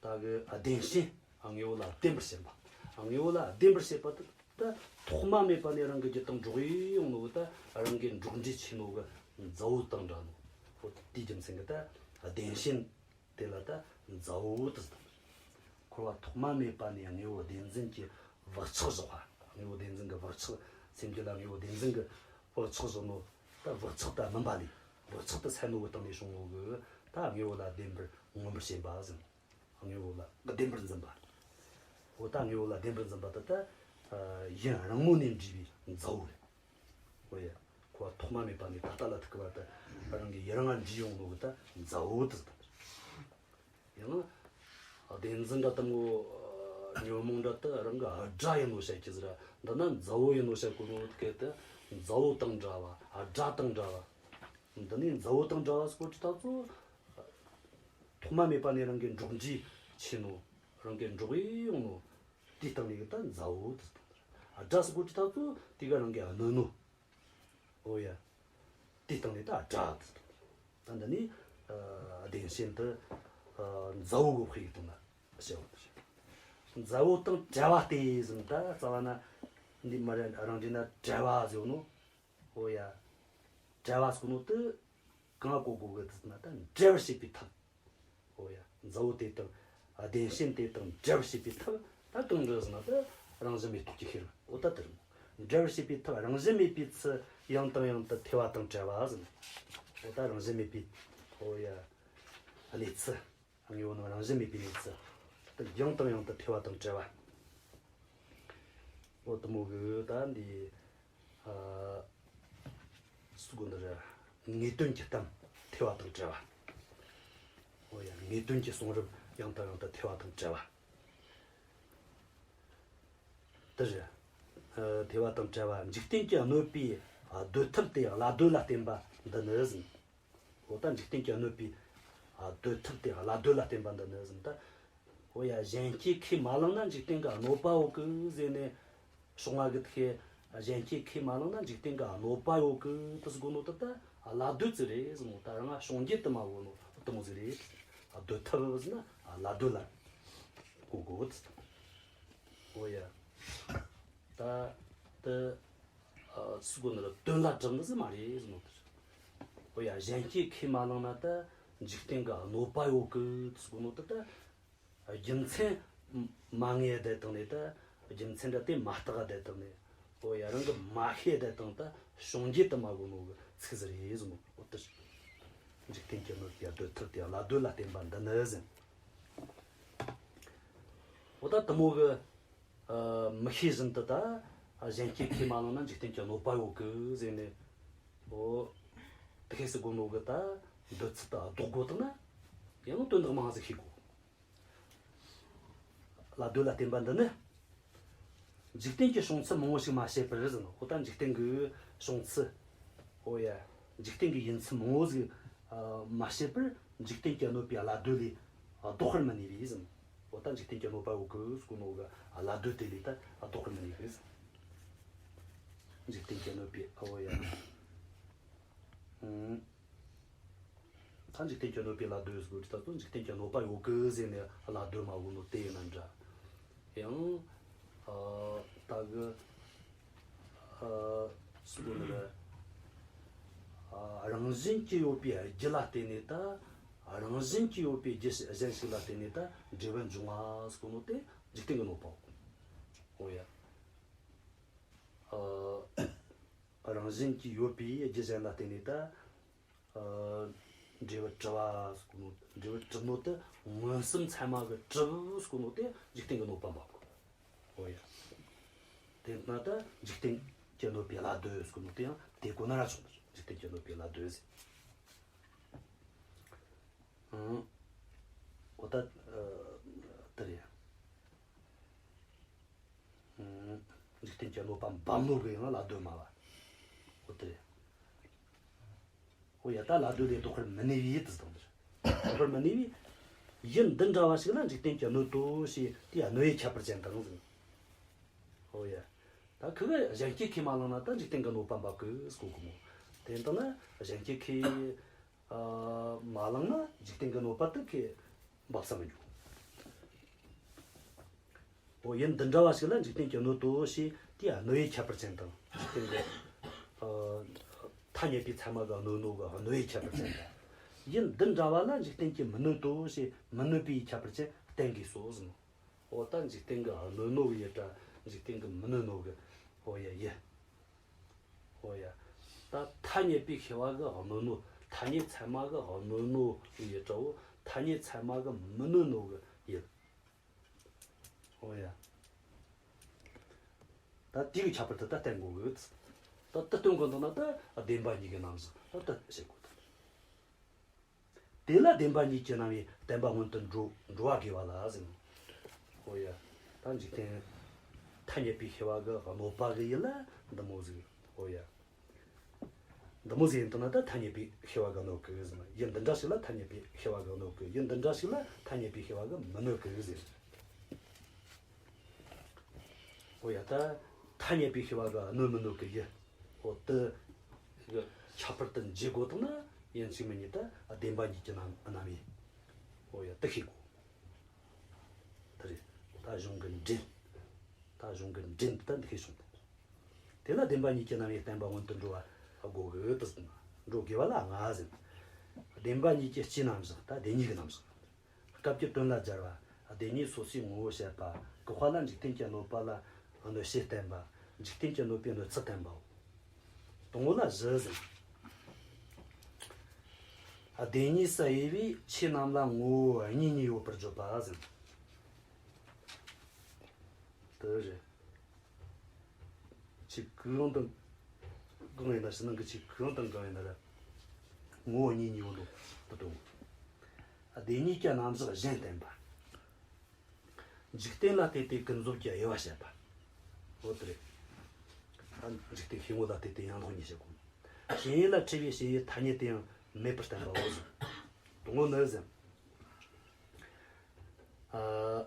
ད་གི་བདེན་ཞེན་དངོས་པོ་ལ་བདེན་པར་ཞེན་པ། དངོས་པོ་ལ་བདེན་པར་ཞེན་པ་དེ་ད་ཐོག་མ་མེད་པ་ནས་རང་གི་རྒྱུད་དང་འགྲོགས་ཡོང་ནོ་གི་ད་རང་གི་འགྲོགས་འདྲིས་ཆེ་ནོ་གི་མཛའ་བོ་དང་འདྲ་ནོ། འོ་དེའི་རྒྱུ་མཚན་གི་ད་བདེན་ཞེན་དེ་ལ་ད་མཛའ་བོ་དུ་ཟེར། འཁོར་བ་ཐོག་མ་མེད་པ་ནས་དངོས་པོ་བདེན་འཛིན་གྱི་བག་ཆགས་བཞག་པ། དངོས་པོ་བདེན་འཛིན་གྱི་བག་ཆགས། སེམས་རྒྱུད་ལ་དངོས་པོ་བདེན་འཛིན་གྱི་བག་ཆགས་བཞག་ནོ། ད་བག་ཆགས་ད་སྨིན་པ་ལས་བག་ཆགས་ད་སད་ནོ་གི་སྟེང་ནས་བྱུང་ནོ་གི་ད་དངོས་པོ་ལ་བདེན་པར་མངོན་པར་ཞེན་པ་ཟེར། དངོས་པོ་ལ་བདེན་པར་འཛིན་པ། འོ་ད་དངོས་པོ་ལ་བདེན་པར་འཛིན་པ་དེ་ད་ཡུན་རིང་མོ་ནས་འདྲིས་པའི་མཛའ་བོ་རེད། འོ་ཡ། འཁོར་བ་ཐོག་མ་མེད་པ་ནས་ད་ལྟ་ལ་ཐུག་གི་བར་དུ་རང་གི་ཡུན་རིང་ང་འདྲིས་ཡོང་ནོ་གི་ད་མཛའ་བོ་དེ་ད། ཡང་བདེན་འཛིན་འདྲ་དེ་མོ་ཉོན་མོངས་འདྲ་དེ་རང་གི་དགྲ་ཡིན་ནོ་བཤད་ཀྱི་ཟེར། འདི་ན་མཛའ་བོ་ཡིན་ནོ་བཤད་གོ་ནོ་གི་དེ་མཛའ་བོ་དང་འདྲ་བ། དགྲ་དང་འདྲ་བ། འདི་ནས་མཛའ་བོ་དང་འདྲ་བ་སྐོར་གྱི་ད་ཚོ། ཐོག་མ་མེད་པ་ནས་རང་གི་འགྲོགས་འདྲིས་ཆེ་ནོ། རང་གི་འགྲོགས་ཡོང་ནོ། དེའི་སྟེང་ནས་གི་ད་མཛའ་བོ་དེ་ཟེར། དགྲ་སོགས་ཀྱི་ད་ཚོ་དེ་ག་རང་གི་གནོད་ནོ། འོ་ཡ། དེའི་སྟེང་ནས་ད་དགྲ་དེ་ཟེར། ད་འདི་ནི་བདེན་ཞེན་དེ་མཛའ་བོ་གི་དཔེ་གི་སྟེང་ན་བཤད་པ་དེ་རེད། མཛའ་བོ་དང་བྲལ་བ་སྟེ་ཟེར། ད་རྩ་བ་ན་འདི་མ་རེད། རང་འགྲེལ་ན་བྲལ་བ་ཟེར་ནོ། འོ་ཡ། བྲལ་བ་ཟེར་ནོ་དེ་གང་གོ་དགོས་གི་ཟེར་ན་ད་འབྲེལ་བར་བྱེད་པའི་ཐབས། འོ་ཡ། མཛའ་བོ་དེ་དང་བདེན་ཞེན་དེ་དང་འབྲེལ་བར་བྱེད་པའི་ཐབས་ད་གང་རེད་ཟེར་ན་ད་རང་བཞིན་མེད་རྟོགས་ཀྱི་ཤེས་རབ། འོ་ད་དེ་རེད། འབྲེལ་བར་བྱེད་པའི་ཐབས་རང་བཞིན་མེད་པའི་ཚུལ་ཡང་དང་ཡང་དུ་ཐོས་པ་དང་བྲལ་བ་ཟེར། འོ་ད་རང་བཞིན་མེད་པའི། འོ་ཡ། གནས་ཚུལ། དངོས་པོ་རྣམས་རང་བཞིན་མེད་པའི་གནས་ཚུལ། ཡང་དང་ཡང་དུ་ཐོས་པ་དང་བྲལ་བ། འོ་དེ་མོ་གི་ད་འདི། ཨ། སུ་གོ་འདི་རེད། ངེས་དོན་གྱི་གཏམ་ཐོས་པ་དང་བྲལ་བ། འོ་ཡ། ངེས་དོན་གྱི་གསུང་རབ་ཡང་དང་ཡང་དུ་ཐོས་པ་དང་བྲལ་བ། འདི་རེད། ཨ། ཐོས་པ་དང་བྲལ་བ། འཇིག་རྟེན་གྱི་གནོད་པའི་སྡོད་ཐབས་དེ་སླ་སྡོད་ལ་བརྟེན་པ་འདི་ནི་ཟེར། འོ་ད་འཇིག་རྟེན་གྱི་གནོད་པའི་སྡོད་ཐབས་དེ་སླ་སྡོད་ལ་བརྟེན་པ་འདི་ནི་ཟེར། ད། འོ་ཡ། གཞན་གྱིས་ཁས་མ་བླངས་ན་འཇིག་རྟེན་གྱི་གནོད་པ་ཡོད་གི་ཟེར་ནས། ཕྱོགས་སྔ་གི་དེ། གཞན་གྱིས་ཁས་མ་བླངས་ན་འཇིག་རྟེན་གྱི་གནོད་པ་ཡོད་གི་དེ་ཟེར་གོ་ནོ་དེ་ད་སླ་སྡོད་ཟིག་རེད་ཟེར་ནོ། ད་རང་ང་བྱུང་རྒྱུ་དེ་མ་གོ་ནོ་དེ་མོ་ཟིག་རེད། སྡོད་ཐབས་ཟེར་ན་སླ་སྡོད་ལ་གོ་དགོས། འོ་ཡ། ད་དེ། ཨ། སུ་གོ་ནི་རེད། དོན་ལ་གྲུབ་ནི་ཟིག་མ་རེད་ཟེར་ནོ་དེ་རེད། འོ་ཡ། གཞན་གྱིས་ཁས་མ་བླངས་ན་ད་འཇིག་རྟེན་གྱི་གནོད་པ་ཡོད་གི་དེ་ཟེར་གོ་ནོ་དེ་ད། རྒྱུ་མཚན་མ་ངེས་བསྡད་བཏང་ནས་ད། རྒྱུ་མཚན་འདྲ་དེ་མ་བརྟགས་བསྡད་བཏང་ནས། འོ་ཡ། རང་གིས་མ་ཤེས་བསྡད་བཏང་ད་བྱུང་རྒྱུ་དེ་མ་གོ་ནོ་གི་ཚིག་ཟིག་རེད་ཟེར་ནོ། འོ་དེ་རེད། འཇིག་རྟེན་གྱི་གནོད་པའི་སྡོད་ཐབས་དེ་སླ་སྡོད་ལ་བརྟེན་པ་འདི་ནི་ཟེར། འོ་ད་དེ་མོ་གི། ཨ། མི་ཤེས་བཞིན་དུ་ད། ཨ། གཞན་གྱིས་ཁས་མ་བླངས་ན་འཇིག་རྟེན་གྱི་གནོད་པ་ཡོད་གི་ཟེར་ནས། འོ། དེ་ཤེས་སུ་གོ་ནོ་གི་ད་འདོད་ཚུལ་ད་ལྡོག་དགོས་བཏང་ན། ཡང་དོན་དག་མང་ཟིག་ཤེས་དགོས། སླ་སྡོད་ལ་བརྟེན་པ་འདི་ནི། འཇིག་རྟེན་གྱི་བྱུང་ཚུལ་མང་བོ་ཞིག་མ་ཤེས་པར་ཟེར་ནོ། འོ་ད་འཇིག་རྟེན་གྱི་བྱུང་ཚུལ། འོ་ཡ། འཇིག་རྟེན་གྱི་ཡིན་ཚུལ་མང་བོ་ཟིག་ཨ། མ་ཤེས་པར་འཇིག་རྟེན་གྱི་གནོད་པའི་སླ་སྡོད་ལས་ལྡོག་པར་མི་ནུས་པས་ཟེར། འོ་ད་འཇིག་རྟེན་གྱི་གནོད་པ་ཡོད་གི་ཟེར་གོ་ནོ་གི་སླ་སྡོད་དེ་ལས་ད་ལྡོག་པར་མི་ནུས་པས་ཟེར། འཇིག་རྟེན་གྱི་གནོད་པའི། འོ་ཡ། ཨང་། ད་འཇིག་རྟེན་གྱི་གནོད་པའི་སླ་སྡོད་ཟེར་གོ་དུས་ད་ཚོ་འཇིག་རྟེན་གྱི་གནོད་པ་ཡོད་གི་ཟེར་ནས་སླ་སྡོད་མ་གོ་ནོ་དེ་ཡིན་ན་འདྲ། ཡང་། ཨ། ད་གི། ཨ། སུ་གོ་ནི་རེད། ཨ། རང་བཞིན་གྱིས་ཡོད་པའི་རྒྱུ་ལ་བརྟེན་ནས་ད། རང་བཞིན་གྱིས་ཡོད་པའི་རྒྱུ་གཞན་ཞིག་ལ་བརྟེན་ནས་ད་འབྲས་བུ་འབྱུང་བ་ཟེར་གོ་ནོ་དེ་འཇིག་རྟེན་གྱི་གནོད་པའོ། འོ་ཡ། ཨ། རང་བཞིན་གྱིས་ཡོད་པའི་རྒྱུ་གཞན་ལ་བརྟེན་ནས་ད། ཨ། འབྲས་བུ་གྲུབ་པ་ཟེར་གོ་ནོ། འབྲས་བུ་གྲུབ་ནོ་དེ་མངོན་སུམ་ཚད་མ་གིས་གྲུབ་ཟེར་གོ་ནོ་དེ་འཇིག་རྟེན་གྱི་གནོད་པ་འབབ་གོ། འོ་ཡ། དེ་ན་ད་འཇིག་རྟེན་གྱི་གནོད་པའི་སླ་སྡོད་ཟེར་གོ་ནོ་དེ་ཡང་དེ་གོ་ན་ར་ཆོག་ནི་རེད། འཇིག་རྟེན་གྱི་གནོད་པའི་སླ་སྡོད་ཟེར། ཨང་། འོ་ད། ཨ། དེ་རེད། རྟེན་གྱི་གནོད་པ་འབབ་ནོ་གི་ཡང་ལ་ལྡོག་སྨྲ་བ། འོ་དེ་རེད། འོ་ཡ། ད་ལ་ལྡོག་ལས་ལྡོག་པར་མི་ནུས་པའི་དུ་དང་དུ། ལྡོག་པར་མི་ནུས་པའི། ཡུལ་འདི་འདྲ་བ་ཞིག་ལ་འཇིག་རྟེན་གྱི་གནོད་དོ་ཞེས་དེའི་གནོད་ཡུལ་ཁྱད་པར་ཅན་དང་ཟེར། འོ་ཡ། ད་ཁི་གི་གཞན་སྐྱེ་ཁས་མ་བླངས་ན་ད་འཇིག་རྟེན་གྱི་གནོད་པ་འབབ་གི་ཟེར་གོ་གི་མོ། དེ་ལྟ་ན་གཞན་སྐྱེ་ཁས་ཨ་མ་བླངས་ན་འཇིག་རྟེན་གྱི་གནོད་པ་དེ་ཁས་འབབ་ས་མི་འཇུག་འོ་ཡུལ་འདི་འདྲ་བ་ཞིག་ལ་འཇིག་རྟེན་གྱི་གནོད་དོ་ཞེས་དེའི་གནོད་ཡུལ་ཁྱད་པར་ཅན་དང་། འཇིག་རྟེན་གྱི་ཨ་ཐ་སྙད་པའི་ཚད་མ་གི་གནོད་ནོ་གི་གནོད་ཡུལ་ཁྱད་པར་ཅན་དང་། ཡུལ་འདི་འདྲ་བ་ལ་འཇིག་རྟེན་གྱི་མི་གནོད་དོ་ཞེས་མི་གནོད་པའི་ཁྱད་པར་ཅན་བསྟན་དགོས་སོ་ཟེར་ནོ། འོ་ད་འཇིག་རྟེན་གྱི་གནོད་ནོ་གི་ཡུལ་དང་འཇིག་རྟེན་གྱི་མི་གནོད་ནོ་གི། འོ་ཡ་ཡི། འོ་ཡ། ད་ཐ་སྙད་པའི་ཤེས་པ་གི་གནོད་ནོ། ཐ་སྙད་ཚད་མ་གི་གནོད་ནོ་གི་ཡུལ་དྲའོ། ཐ་སྙད་ཚད་མ་གི་མི་གནོད་ནོ་གི་ཡུལ། འོ་ཡ། ད་དེ་གི་ཁྱད་པར་དེ་ད་བསྟན་དགོས་གི། ད་དེ་སྟོན་གོ་འདུག་ན་ད་བདེན་པ་གཉིས་ཀྱི་རྣམ་གཞག་ད་ད་བཤད་དགོས་ད། དེ་ལ་བདེན་པ་གཉིས་ཀྱི་རྣམ་དབྱེ་བསྟན་པ་སྔོན་དུ་འགྲོ་འགྲོ་བ་དགོས་པ་ལ་ཟེར། ཨོ་ཡ། ད་འཇིག་རྟེན་ཐ་སྙད་པའི་ཤེས་པ་གི་གནོད་པ་གི་ཡུལ་ལ་འདི་མོ་ཟིག་ཨོ་ཡ། འདི་མོ་ཟིག་ཡིན་དུ་ན་ད་ཐ་སྙད་པའི་ཤེས་པ་གི་གནོད་གི་ཟེར། ཡུལ་འདི་འདྲ་ཞིག་ལ་ཐ་སྙད་པའི་ཤེས་པ་གི་གནོད་གི། ཡུལ་འདི་འདྲ་ཞིག་ལ་ཐ་སྙད་པའི་ཤེས་པ་གི་མི་གནོད་གི་ཟེར། ཨོ་ཡ། ད་ཐ་སྙད་པའི་ཤེས་པ་གི་གནོད་མི་གནོད་གི་ཡུལ། ཨོ་དེ་གི་ཁྱད་པར་དེ་འབྱེད་དགོས་དང་ན་ཡིན་གཅིག་མིན་གཉིས་ད་བདེན་པ་གཉིས་ཀྱི་རྣམ་རྣམ་དབྱེ། ཨོ་ཡ། དེ་ཤེས་དགོས། དེ་རེད། ད་གཞུང་གི་འགྲེལ། ད་གཞུང་གི་འགྲེལ་འདི་ད་འདི་ཤེས་བྱུང་། དེ་ལ་བདེན་པ་གཉིས་ཀྱི་རྣམ་དབྱེ་བསྟན་པ་སྔོན་དུ་འགྲོ་བ་དགོས་གི་དུ་འགྲོ་དགོས་པ་ལ་ལྔ་ཟེར། བདེན་པ་གཉིས་ཀྱི་སྤྱིའི་རྣམ་གཞག་ད་བདེན་གཉིས་ཀྱི་རྣམ་གཞག་སྐབས་ཀྱི་དོན་ལ་སྦྱར་བ། བདེན་གཉིས་སོ་སོའི་ངོ་བོ་བཤད་པ། བཀག་པ་ལ་འཇིག་རྟེན་གྱི་གནོད་པ་ལ་གནོད་བྱེད་བསྟན་པ། འཇིག་རྟེན་གྱི་གནོད་པའི་གནོད་ཚུལ་བསྟན་པའོ། དང་པོ་ལ་བཞི་ཟེར། བདེན་གཉིས་སུ་དབྱེ་བའི་ཆོས་རྣམས་ལ་ངོ་བོ་གཉིས་གཉིས་ཡོད་པར་བརྗོད་པ་ཟེར། དེ་རེད། ཆོས་གང་དང་གང་ཡིན་ན། ཕྱི་ནང་གི་ཆོས་གང་དང་གང་ཡིན་ན་ར། ངོ་བོ་གཉིས་གཉིས་ཡོད་དོ་དེ་དང་། བདེན་གཉིས་ཀྱི་རྣམ་གཞག་གཞན་བསྟན་པ། འཇིག་རྟེན་ལ་ལྟོས་ཏེ་ཀུན་རྫོབ་ཀྱི་དབྱེ་བ་བཤད་པ། འོ་དེ་རེད། ད་འཇིག་རྟེན་ཤེས་ངོ་ལ་ལྟོས་ཏེ་ཡང་ལོག་གཉིས་བཤད་དགོས། ཞེན་ཡུལ་ལ་འཁྲིལ་བའི་ཞེན་ཡུལ་ཐ་སྙད་དེ་ཡང་མེད་པར་བསྟན་པའོ་ཟེར། དང་པོ་ནི་ཟེར། ཨ།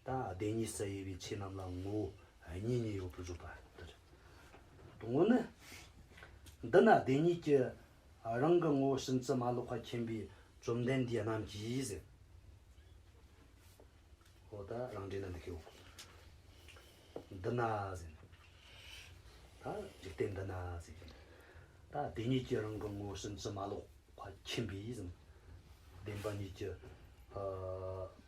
ད་བདེན་གཉིས་སུ་དབྱེ་བའི་ཆོས་རྣམས་ལ་ངོ་བོ་གཉིས་གཉིས་ཡོད་པར་བརྗོད་པ་ལྟར། དང་པོ་ནི། འདི་ན་བདེན་གཉིས་ཀྱི་རང་གི་ངོ་བོ་ཕྱིན་ཅི་མ་ལོག་པ་མཁྱེན་པའི་བཅོམ་ལྡན་འདས་རྣམས་ཀྱིས་ཟེར། འོ་ད་རང་འགྲེལ་ན་འདི་ཤེས་འོ། འདི་ན་ཟེར། ད་འཇིག་རྟེན་འདི་ན་ཟེར། ད་བདེན་གཉིས་ཀྱི་རང་གི་ངོ་བོ་ཕྱིན་ཅི་མ་ལོག་ཁ་མཁྱེན་པས་ཟེར། བདེན་པ་གཉིས་ཀྱི་ཨ་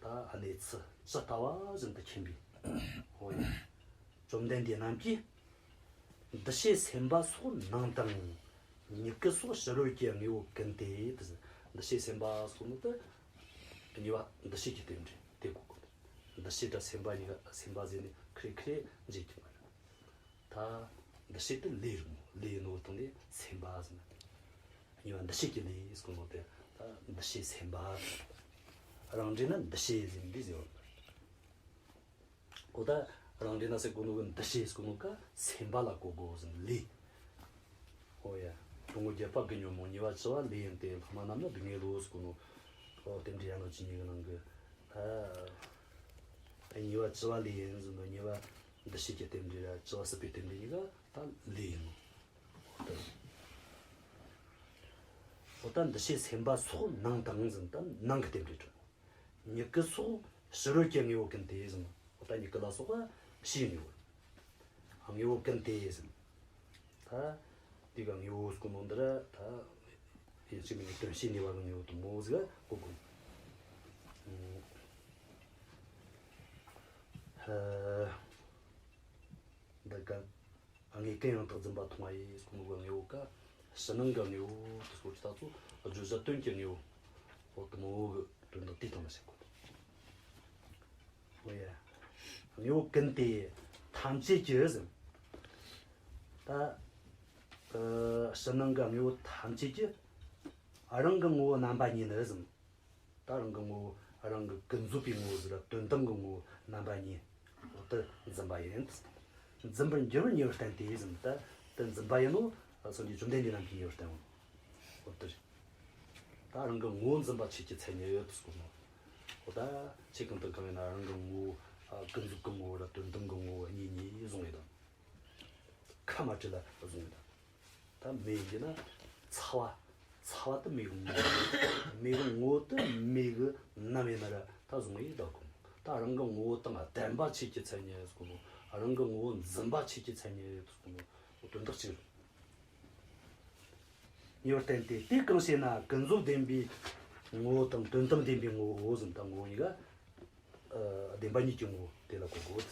ད་གནས་ཚུལ་ཇི་ལྟ་བ་བཞིན་དུ་མཁྱེན་པས། འོ་ཡ། བཅོམ་ལྡན་འདས་རྣམས་ཀྱིས། འདུ་བྱེད་སེམས་པ་སོགས་ནང་དང་། མྱུ་གུ་སོགས་ཕྱི་རོལ་གྱི་དངོས་པོ་ཀུན་ཏེ། འདུ་བྱེད་སེམས་པ་སོགས་ནི་ད་གཉིས་པ་འདུ་བྱེད་ཀྱི་རྟེན་འབྲེལ་དེ་གོ་དགོས། འདུ་བྱེད་དང་སེམས་པ་གཉིས་ཀ་སེམས་པ་ཟེར་ནས་ཁེར་ཁེར་འབྱེད་ཀྱི་མ་རེད། ད་འདུ་བྱེད་དེ་ལས་རེད་མོ། ལས་ནོར་དང་ནི་སེམས་པ་ཟེར་ན། གཉིས་པ་འདུ་བྱེད་ཀྱི་ལས་ཟེར་གོ་ནོ་དེ་ད་འདུ་བྱེད་སེམས་པ། རང་འགྲེལ་ན་འདུ་བྱེད་ཟེར་འདི་ཟེར་བ། འོ་ད་རང་འགྲེལ་ན་ཟེར་གོ་ནོ་གི་འདུ་བྱེད་ཟེར་གོ་ནོ་ཀ་སེམས་པ་ལ་གོ་དགོས་ཟེར་ལས། འོ་ཡ། སྐྱེ་བོ་བརྒྱད་པ་དགུ་ཉོན་མོངས། གཉིས་པ་བཅུ་པ་ལས་ཡིན་ཏེ། ལྷག་མ་རྣམས་ནི་སྡུག་བསྔལ་ལོ་ཟེར་གོ་ནོ། འོ་རྟེན་འབྲེལ་ཡན་ལག་བཅུ་གཉིས་ཀྱི་ནང་གི་ད། གཉིས་པ་བཅུ་པ་ལས་ཡིན་ཟེར་ནོ། གཉིས་པ་འདུ་བྱེད་ཀྱི་རྟེན་འབྲེལ་ར་བཅུ་པ་སྲིད་པའི་རྟེན་འབྲེལ་གཉིས་ཀ་ད་ལས་ཡིན་ནོ། འོ་ད་འདུ་བྱེད་སེམས་པ་སོགས་ནང་དང་ཟེར་ན་ད་ནང་གི་རྟེན་འབྲེལ་དྲངས། མྱུ་གུ་སོགས་ཕྱི་རོལ་གྱི་དངོས་པོ་ཀུན་ཏེ་ཟེར་ན། འོ་ད་མྱུ་གུ་ལ་སོགས་པ་ཕྱིའི་དངོས་པོ། དངོས་པོ་ཀུན་ཏེ་ཟེར་ན། ད་དེ་ག་དངོས་པོ་ཟེར་གོ་ནོ་འདི་ར་ད་ཡིན་གཅིག་མིན་གཅིག་དོན་བྱེད་ནུས་པ་གི་དངོས་པོ་དུ་མོ་ཟིག་ག་གོ་དགོས། ཧ། འདི་ག་དངོས་ཀུན་ཡང་དག་རྫུན་པ་མཐོང་བ་ཡིས་ཟེར་གོ་ནོ་གི་དངོས་པོ་ཀ་ཕྱི་ནང་གི་དངོས་པོ་དུ་སོགས་ཀྱི་ད་ཚོ་བརྗོད་བྱ་དོན་གྱི་དངོས་པོ་འོ་དུ་མོ་གི་དོན་དག་དེ་དང་ལ་ཟེར་གོ། འོ་ཡ། དངོས་པོ་ཀུན་ཏེ་ཐམས་ཅད་ཀྱི་ཟེར། ད་ཨ་ཕྱི་ནང་གི་དངོས་པོ་ཐམས་ཅད་ཀྱི་རང་གི་ངོ་བོ་རྣམ་པ་གཉིས་ནི་ཟེར། ད་རང་གི་ངོ་བོ་རང་གི་ཀུན་རྫོབ་པའི་ངོ་བོ་ཟེར་ལ་དོན་དམ་གྱི་ངོ་བོ་རྣམ་པ་གཉིས་འོ་དེ་འཛིན་པ་ཡིན། འཛིན་པར་འགྱུར་བར་ཉེ་བར་བསྟན་ཏེ་ཟེར་ནས། ད་དེ་འཛིན་པ་ཡིན་ནོ། སངས་རྒྱས་བཅོམ་ལྡན་འདས་རྣམས་ཀྱིས་ཉེ་བར་བསྟན་ནོ། འོ་དེ་རེད། ད་རང་གི་ངོ་བོ་འཛིན་པ་ཆོས་ཀྱི་མཚན་ཉིད་དུ་གསུངས་ནོ། འོ་ད་ཆོས་གང་དང་གང་ཡིན་ན་རང་གི་ངོ་བོ། ཨ། ཀུན་རྫོབ་ཀྱི་ངོ་བོ་ར་དོན་དམ་གྱི་ངོ་བོ་གཉིས་གཉིས་བཟུང་ངེ་དང་། ཁ་མ་བྲལ་ལ་བཟུང་ངེ་དང་། ད་མེ་ཡིན་གྱི་ན་ཚ་བ། ཚ་བ་དེ་མེ་གི་ངོ་བོ། མེ་གི་ངོ་བོ་དེ་མེ་གི་ནམ་ཡིན་ན་ར་ད་བཟུང་ངེ་ཡི་ད་གོ། ད་རང་གི་ངོ་བོ་དང་ལྡན་པ་ཆོས་ཀྱི་མཚན་ཉིད་ཟེར་གོ་ནོ། རང་གི་ངོ་བོ་འཛིན་པ་ཆོས་ཀྱི་མཚན་ཉིད་ཟེར་གོ་ནོ། དོན་དག་གཅིག་རེད། ཉེ་བར་བསྟན་ཏེ། དེ་གང་ཞེ་ན། ཀུན་རྫོབ་བདེན་པའི་ངོ་བོ་དང་དོན་དམ་བདེན་པའི་ངོ་བོའོ་ཟེར། ད་ངོ་བོ་གཉིས་ཀ། ཨ། བདེན་པ་གཉིས་ཀྱི་ངོ་བོ་དེ་ལ་གོ་དགོས།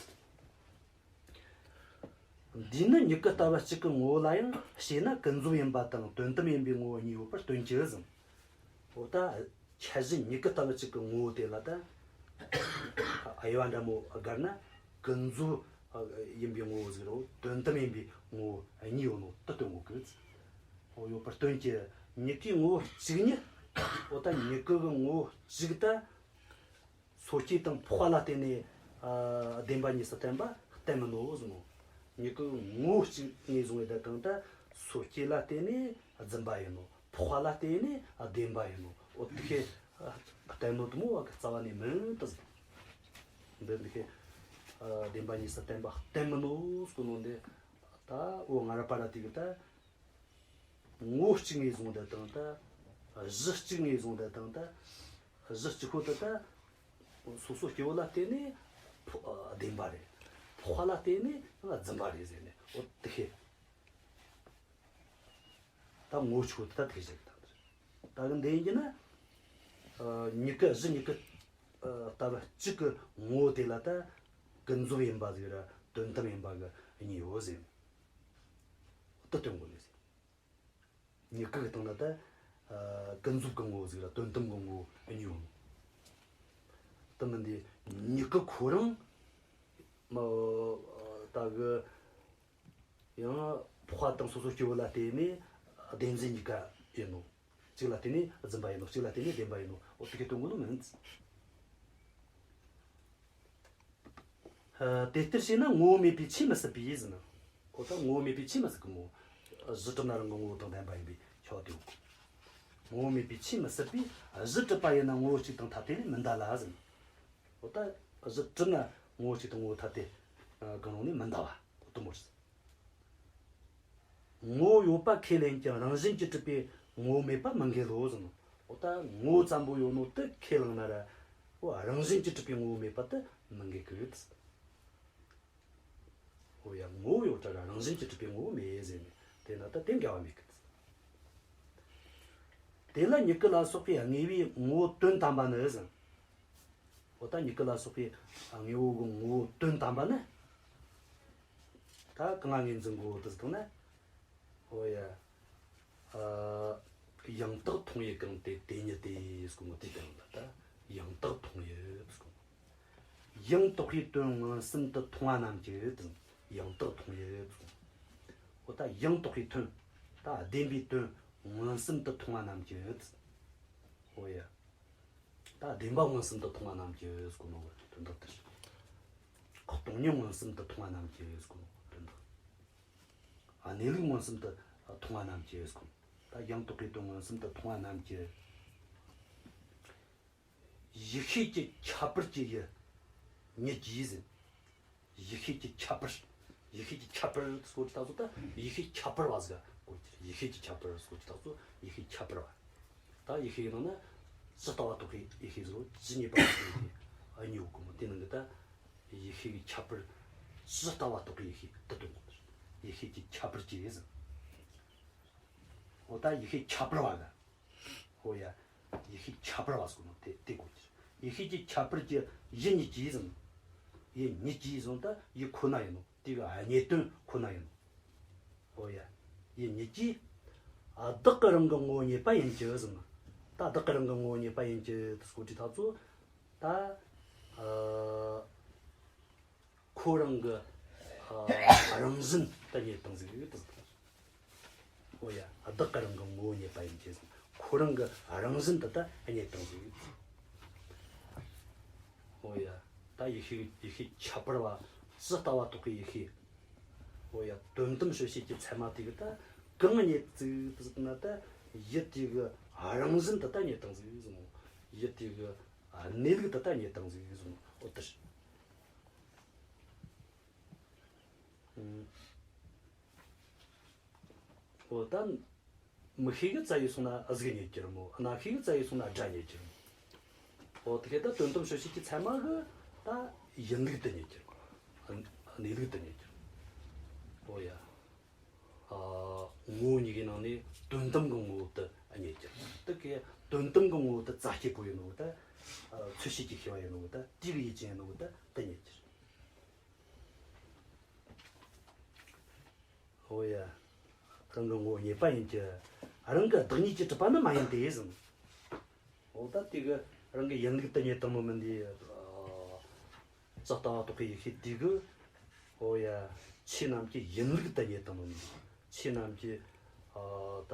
འདིས་ནི་མྱུ་གུ་ལྟ་བུ་གཅིག་གི་ངོ་བོ་ལ་ཡང་ཞེ་ན། ཀུན་རྫོབ་ཡིན་པ་དང་དོན་དམ་ཡིན་པའི་ངོ་བོ་གཉིས་ཡོད་པར་སྟོན་གྱི་ཟེར། འོ་ད་ཁྱད་གཞི་མྱུ་གུ་ལྟ་བུ་གཅིག་གི་ངོ་བོ་དེ་ལ་ད་དབྱེ་བ་འདྲ་མོ་བགར་ན། ཀུན་རྫོབ་ཡིན་པའི་ངོ་བོ་ཟིག་རོ། དོན་དམ་ཡིན་པའི་ངོ་བོ་གཉིས་ཡོད་ནོ་དེ་སྟོན་གོ་གི། འོ་ཡོད་པར་སྟོན་གྱི། མྱུ་གུའི་ངོ་བོ་གཅིག་ཉིད། འོ་ད་མྱུ་གུ་གི་ངོ་བོ་གཅིག་ད། སོ་སྐྱེ་དང་འཕགས་པ་ལ་བརྟེན་ནས། ཨ། བདེན་པ་གཉིས་སུ་བསྟན་པ་བསྟན་མིན་ནོ་གསུངས་ནོ། མྱུ་གུ་ངོ་བོ་གཅིག་ངོས་བཟུང་བའི་བརྡ་དང་ད། སོ་སྐྱེ་ལ་བརྟེན་ནས་རྫུན་པ་ཡིན་ནོ། འཕགས་པ་ལ་བརྟེན་ནས་བདེན་པ་ཡིན་ནོ། འོ་དེ་ཤེས་བསྟན་ནོ་དེ་མོ་བ་གི་རྩ་བ་ནས་མིན་དུ་ཟེར། འདི་འདི་ཤེས། ཨ། བདེན་པ་གཉིས་སུ་བསྟན་པ་བསྟན་མིན་ནོ་གསུངས་ནོ་འདི། ད་འོ་ང་ར་པ་ར་དེ་གི་ད། ངོ་བོ་གཅིག་ངོས་བཟུང་བསྡད་དང་ད། གཞི་གཅིག་ངོས་བཟུང་བསྡད་དང་ད། གཞི་གཅིག་ཁོ་ད་ད། སོ་སོ་སྐྱེ་བོ་ལ་བརྟེན་ནས་ཕ། བདེན་པ་རེད། འཕགས་པ་ལ་བརྟེན་ནས་རྫུན་པ་རེད་ཟེར་ནས་འོ་དེ་ཤེས། ད་ངོ་བོ་གཅིག་ཁོ་ད་ད་དེ་ཤེས་གི་ད། ད་གི་འདི་ཡིན་གྱི་ན། ཨ། མྱུ་གུ། གཞི་མྱུ་གུ། ཨ། ལྟ་བུ་གཅིག་གི་ངོ་བོ་དེ་ལ་ད་ཀུན་རྫོབ་ཡིན་པ་ཟིག་ར་དོན་དམ་ཡིན་པ་གི་གཉིས་ཡོད་ཟེར། དེ་སྟོན་དགོས་ནི་ཟེར། མྱུ་གུ་གི་སྟེང་ན་ད། ཨ། ཀུན་རྫོབ་ཀྱི་ངོ་བོ་ཟིག་ར་དོན་དམ་གྱི་ངོ་བོ་གཉིས་ཡོད། དེ་མིན་དེ་མྱུ་གུ་ཁོ་རང་། མ། ད་གི་ཡང་འཕགས་པ་དང་སོ་སོ་སྐྱེ་བོ་ལ་བརྟེན་ནས་བདེན་རྫུན་གཉིས་ཀ་ཡིན་ནོ། གཅིག་ལ་བརྟེན་ནས་རྫུན་པ་ཡིན་ནོ། གཅིག་ལ་བརྟེན་ནས་བདེན་པ་ཡིན་ནོ། འོ་དེ་གི་སྟོན་གོ་ནོ་མིན། ཨ། དེ་ལྟར་བྱས་ན་ངོ་བོ་མེད་པའི་ཆོས་མི་སྲིད་པས་ཟེར་ན། འོ་ད་ངོ་བོ་མེད་པའི་ཆོས་མི་སྲིད་གི་མོ། གཞི་གྲུབ་ན་རང་གི་ངོ་བོ་དང་ལྡན་པ་ཡིན་པས་ཁྱབ་པ་དེ་ཡོད་གི། ངོ་བོ་མེད་པའི་ཆོས་མི་སྲིད་པས། གཞི་གྲུབ་པ་ཡིན་ན་ངོ་བོ་གཅིག་དང་ཐ་དད་ནས་མི་འདའ་ལ་ཟེར། འོ་ད་གཞི་གྲུབ་ན་ངོ་བོ་གཅིག་དང་ངོ་བོ་ཐ་དད་གང་རུང་ནས་མི་འདའ་བ་འོ་དེ་མོ་རེད། ངོ་བོ་ཡོད་པ་ཁས་ལེན་ཀྱང་རང་བཞིན་གྱིས་གྲུབ་པའི་ངོ་བོ་མེད་པ་མི་འགལ་ལོ་ཟེར་ནོ། འོ་ད་ངོ་བོ་ཙམ་པོ་ཡོད་ནོ་དེ་ཁས་བླངས་ན་ར། འོ་རང་བཞིན་གྱིས་གྲུབ་པའི་ངོ་བོ་མེད་པ་དེ་མི་འགལ་གི་ཡོད། འོ་ཡ། ངོ་བོ་ཡོད་ད་ར་རང་བཞིན་གྱིས་གྲུབ་པའི་ངོ་བོ་མེད་ཟེར་ནས་དེ་ན་ད་དེ་འགལ་བ་མེད་གི། དེ་ལ་མྱུ་གུ་ལ་སོགས་པའི་དངོས་པོའི་ངོ་བོ་དོན་དམ་པ་ནི་ཟེར། འོ་ད་མྱུ་གུ་ལ་སོགས་པའི་དངོས་པོ་གི་ངོ་བོ་དོན་དམ་པ་ནི། ད་གང་ང་ངོས་འཛིན་གོ་དུ་ཟེར་ན། འོ་ཡ། ཨ། ཡང་དག་མཐོང་ཡུལ་གང་དེ་དེ་ཉིད་དེ་ཟེར་གོ་ནོ་དེ་དེ་རང་ལ་ད་ཡང་དག་མཐོང་ཡུལ་ཟེར་གོ་ནོ། ཡང་དག་པའི་དོན་མངོན་སུམ་དུ་མཐོང་བ་རྣམས་ཀྱི་དོན། ཡང་དག་མཐོང་ཡུལ་ཟེར་གོ་ནོ། འོ་ད་ཡང་དག་པའི་དོན། ད་བདེན་པའི་དོན་མངོན་སུམ་དུ་མཐོང་བ་རྣམས་ཀྱི་དོན། འོ་ཡ། ད་བདེན་པ་མངོན་སུམ་དུ་མཐོང་བ་རྣམས་ཀྱི་ཟེར་གོ་ནོ་གི་དོན་དག་དེ་རེད། སྟོང་ཉིད་མངོན་སུམ་དུ་མཐོང་བ་རྣམས་ཀྱི་ཟེར་གོ་ནོ་གི་དོན་དག་གནས་ལུགས་མངོན་སུམ་དུ་མཐོང་བ་རྣམས་ཀྱི་ཟེར་གོ་ནོ། ད་ཡང་དག་པའི་དོན་མངོན་སུམ་དུ་མཐོང་བ་རྣམས་ཀྱི། ཡིད་ཤེས་ཀྱི་ཁྱད་པར་གྱི་ཡུལ་ཉིད་ཀྱིས་ཟེར། ཡིད་ཤེས་ཀྱི་ཁྱད་པར། ཡིད་ཤེས་ཀྱི་ཁྱད་པར་སོགས་ཀྱི་དག་ཚོ་ད་ཡིད་ཤེས་ཁྱད་པར་བ་ཟིག་གོ་གི། ཡིད་ཤེས་ཀྱི་ཁྱད་པར་སོགས་ཀྱི་དག་ཚོ་ཡིད་ཤེས་ཁྱད་པར་བ། ད་ཡིད་ཤེས་ཀྱི་ནང་ན་ཇི་ལྟ་བ་རྟོགས་པའི་ཡིད་ཤེས་ཟེར་རོ། ཇི་སྙེད་པ་རྟོགས་པའི་ཡིད་ཤེས་གཉིས་ཡོད་གོ་མོ། དེ་ནང་གི་ད་ཡིད་ཤེས་ཀྱི་ཁྱད་པར། ཇི་ལྟ་བ་རྟོགས་པའི་ཡིད་ཤེས་དེ་སྟོན་གོ། ཡིད་ཤེས་ཀྱི་ཁྱད་པར་གྱིས་ཟེར། འོ་ད་ཡིད་ཤེས་ཁྱད་པར་བ་ག་འོ་ཡ། ཡིད་ཤེས་ཁྱད་པར་བ་ཟེར་གོ་ནོ་དེ་དེ་གོ་གི། ཡིད་ཤེས་ཀྱི་ཁྱད་པར་གྱི་ཡུལ་ཉིད་ཀྱིས་ཟེར། ཡུལ་ཉིད་ཀྱིས་ཟེར་ད་ཡུལ་ཁོ་ན་ཡིན་ནོ། དེ་གི་རྙེད་དོན་ཁོ་ན་ཡིན་ནོ། འོ་ཡ། ཡུལ་ཉིད་ཀྱིས། ཨ། བདག་གི་རང་གི་ངོ་བོ་རྙེད་པ་ཡིན་གྱི་ཟེར། ད་བདག་གི་རང་གི་ངོ་བོ་རྙེད་པ་ཡིན་གྱི་དེ་སོགས་ཀྱི་དག་ཚོ། ད། ཨ། ཁོ་རང་གི། ཨ། རང་བཞིན་དུ་རྙེད་བཏང་ཟིག་ཡོད་དུ་ཟིག་འོ་ཡ། བདག་གི་རང་གི་ངོ་བོ་རྙེད་པ་ཡིན་གྱི་ཟེར། ཁོ་རང་གི་རང་བཞིན་དུ་ད་རྙེད་བཏང་ཟིག་འོ་ཡ། ད་ཡིད་ཤེས། ཡིད་ཤེས་ཁྱད་པར་བ། ཇི་ལྟ་བ་རྟོགས་པའི་ཡིད་ཤེས། འོ་ཡ། དོན་དམ་དཔྱོད་བྱེད་ཀྱི་ཚད་མ་དེ་གི་ད་གང་རྙེད་ཟིག་ཟེར་ན། ད་ཡུལ་དེ་གི་རང་བཞིན་དེ་ད་རྙེད་བཏང་ཟིག་ཟེར་ནོ། ཡུལ་དེ་གི་གནས་ལུགས་དེ་ད་རྙེད་བཏང་ཟིག་ཟེར་ནོ། འོ་དེ་རེད། ཨང་། འོ་ད། མིག་ཤེས་ཀྱིས་བཙལ་ཡས་སོང་ན་གཟུགས་རྙེད་ཀྱི་རེད་མོ། རྣ་ཤེས་ཀྱིས་བཙལ་ཡས་སོང་ན་སྒྲ་རྙེད་ཀྱི་རེད་མོ། འོ་དེ་གས་ད་དོན་དམ་དཔྱོད་བྱེད་ཀྱི་ཚད་མ་གི་ད་ཡིན་ལུགས་དེ་རྙེད་ཀྱི་རེད། གནས་ལུགས་དེ་རྙེད་ཀྱི་རེད། འོ་ཡ། ཨ། ངོ་བོ་གཉིས་ཀྱི་ནང་ནས་དོན་དམ་གྱི་ངོ་བོ་དེ་རྙེད་ཀྱི་རེད། དེ་གས་དོན་དམ་གྱི་ངོ་བོ་དེ་རྩ་སྐྱེས་པོ་ཡིན་ནོ་ད། ཨ། ཚུལ་ཤེས་ཀྱི་ཤེས་པ་ཡིན་ནོ་ད། དེ་གི་ཡུལ་ཅན་ཡིན་ནོ་ད། དེ་རྙེད་ཀྱི་རེད། འོ་ཡ། རང་གི་ངོ་བོ་རྙེད་པ་ཡིན་གྱི། རང་གི་བདག་ཉིད་ཀྱིས་གྲུབ་པ་ནི་མ་ཡིན་ཏེ་ཟེར། འོ་ད་དེ་གི་རང་གི་ཡིན་ལུགས་དེ་རྙེད་བཏང་ནོ་མིན་ཏེ། ཨ། ཇི་ལྟ་བ་རྟོགས་པའི་ཡེ་ཤེས་དེ་གི། འོ་ཡ། ཆོས་རྣམས་ཀྱི་ཡིན་ལུགས་དེ་རྙེད་བཏང་ནོ་མིན་ཏེ། ཆོས་རྣམས་ཀྱི། ཨ། ད།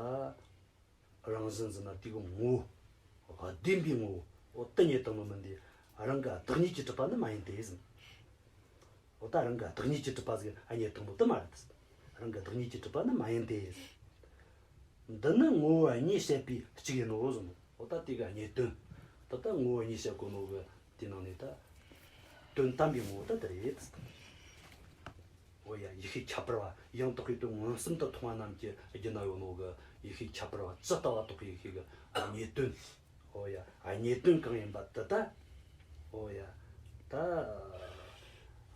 རང་བཞིན་ཟེར་ན་དེ་གི་ངོ་བོ། བདེན་པའི་ངོ་བོ། འོ་དེ་རྙེད་བཏང་ནོ་མིན་ཏེ། རང་གི་བདག་ཉིད་ཀྱིས་གྲུབ་པ་ནི་མ་ཡིན་ཏེ་ཟེར། འོ་ད་རང་གི་བདག་ཉིད་ཀྱིས་གྲུབ་པ་ཟིག་རྙེད་བཏང་ནོ་དེ་མ་རེད། རང་གི་བདག་ཉིད་ཀྱིས་གྲུབ་པ་ནི་མ་ཡིན་ཏེ་ཟེར། འདི་ནི་ངོ་བོ་གཉིས་བཤད་པའི་གཅིག་ཡིན་ནོ་ཟེར། འོ་ད་དེ་གི་རྙེད་དོན། ད་ལྟ་ངོ་བོ་གཉིས་བཤད་གོ་ནོ་གི་དེ་ནང་ནས་ད། དོན་དམ་པའི་ངོ་བོ་ད་དེ་རེད། འོ་ཡ། ཡེ་ཤེས་ཁྱད་པར་བ། ཡང་དག་པའི་དོན་མངོན་སུམ་དུ་མཐོང་བ་རྣམས་ཀྱི་རྒྱུད་ན་ཡོད་ནོ་གི་ཡེ་ཤེས་ཁྱད་པར་བ། ཇི་ལྟ་བ་རྟོགས་པའི་ཡེ་ཤེས་ཀྱི་རྙེད་དོན། འོ་ཡ། རྙེད་དོན་གང་ཡིན་པ་དེ་ད། འོ་ཡ། ད།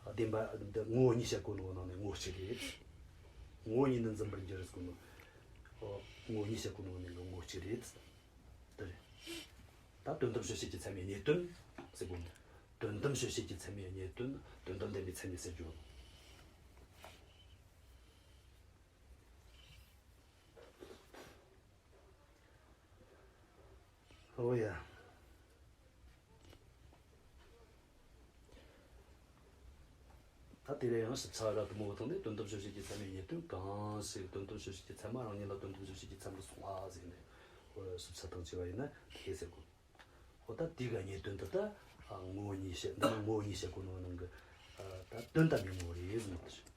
བདེན་པ་འདི་ངོ་བོ་གཉིས་བཤད་གོ་ནོ་ནང་ནས་ངོ་བོ་གཅིག་རེད། ངོ་བོ་ཉིད་ནི་འཛིན་པར་འགྱུར་ཟེར་གོ་ནོ། འོ། ངོ་བོ་གཉིས་བཤད་གོ་ནོ་ནང་ནས་ངོ་བོ་གཅིག་རེད། དེ་རེད། ད་དོན་དམ་དཔྱོད་བྱེད་ཀྱི་ཚད་མའི་རྙེད་དོན་ཟེར་གོ་ནོ། དོན་དམ་དཔྱོད་བྱེད་ཀྱི་ཚད་མའི་རྙེད་དོན། དོན་དམ་བདེན་པའི་ཚད་མའི་ཟེར་རྒྱུ། འོ་ཡ། ད་དེ་ལས་ཡང་ཞིབ་ཆ་ར་དུ་མོ་བཏང་ནས་དོན་དམ་དཔྱོད་བྱེད་ཀྱི་ཚད་མའི་རྙེད་དོན་གང་ཞིག་དོན་དམ་དཔྱོད་བྱེད་ཀྱི་ཚད་མ་རང་ཉིད་ལ་དོན་དམ་དཔྱོད་བྱེད་ཀྱི་ཚད་མར་སོང་བ་ཟེར་ནས། འོ་ཞིབ་ཆ་དང་བཅས་པ་ཡིན་ན་དེ་ཟེར་དགོས། འོ་ད་དེ་ག་རྙེད་དོན་དེ་ད་ངོ་བོ་ཉིད་བཤད། འདི་ནི་ངོ་བོ་ཉིད་བཤད་གོ་ནོ་ནང་གི་ད་དོན་དམ་པའི་ངོ་བོ་རེད་ཟེར་ནོ་དེ་རེད།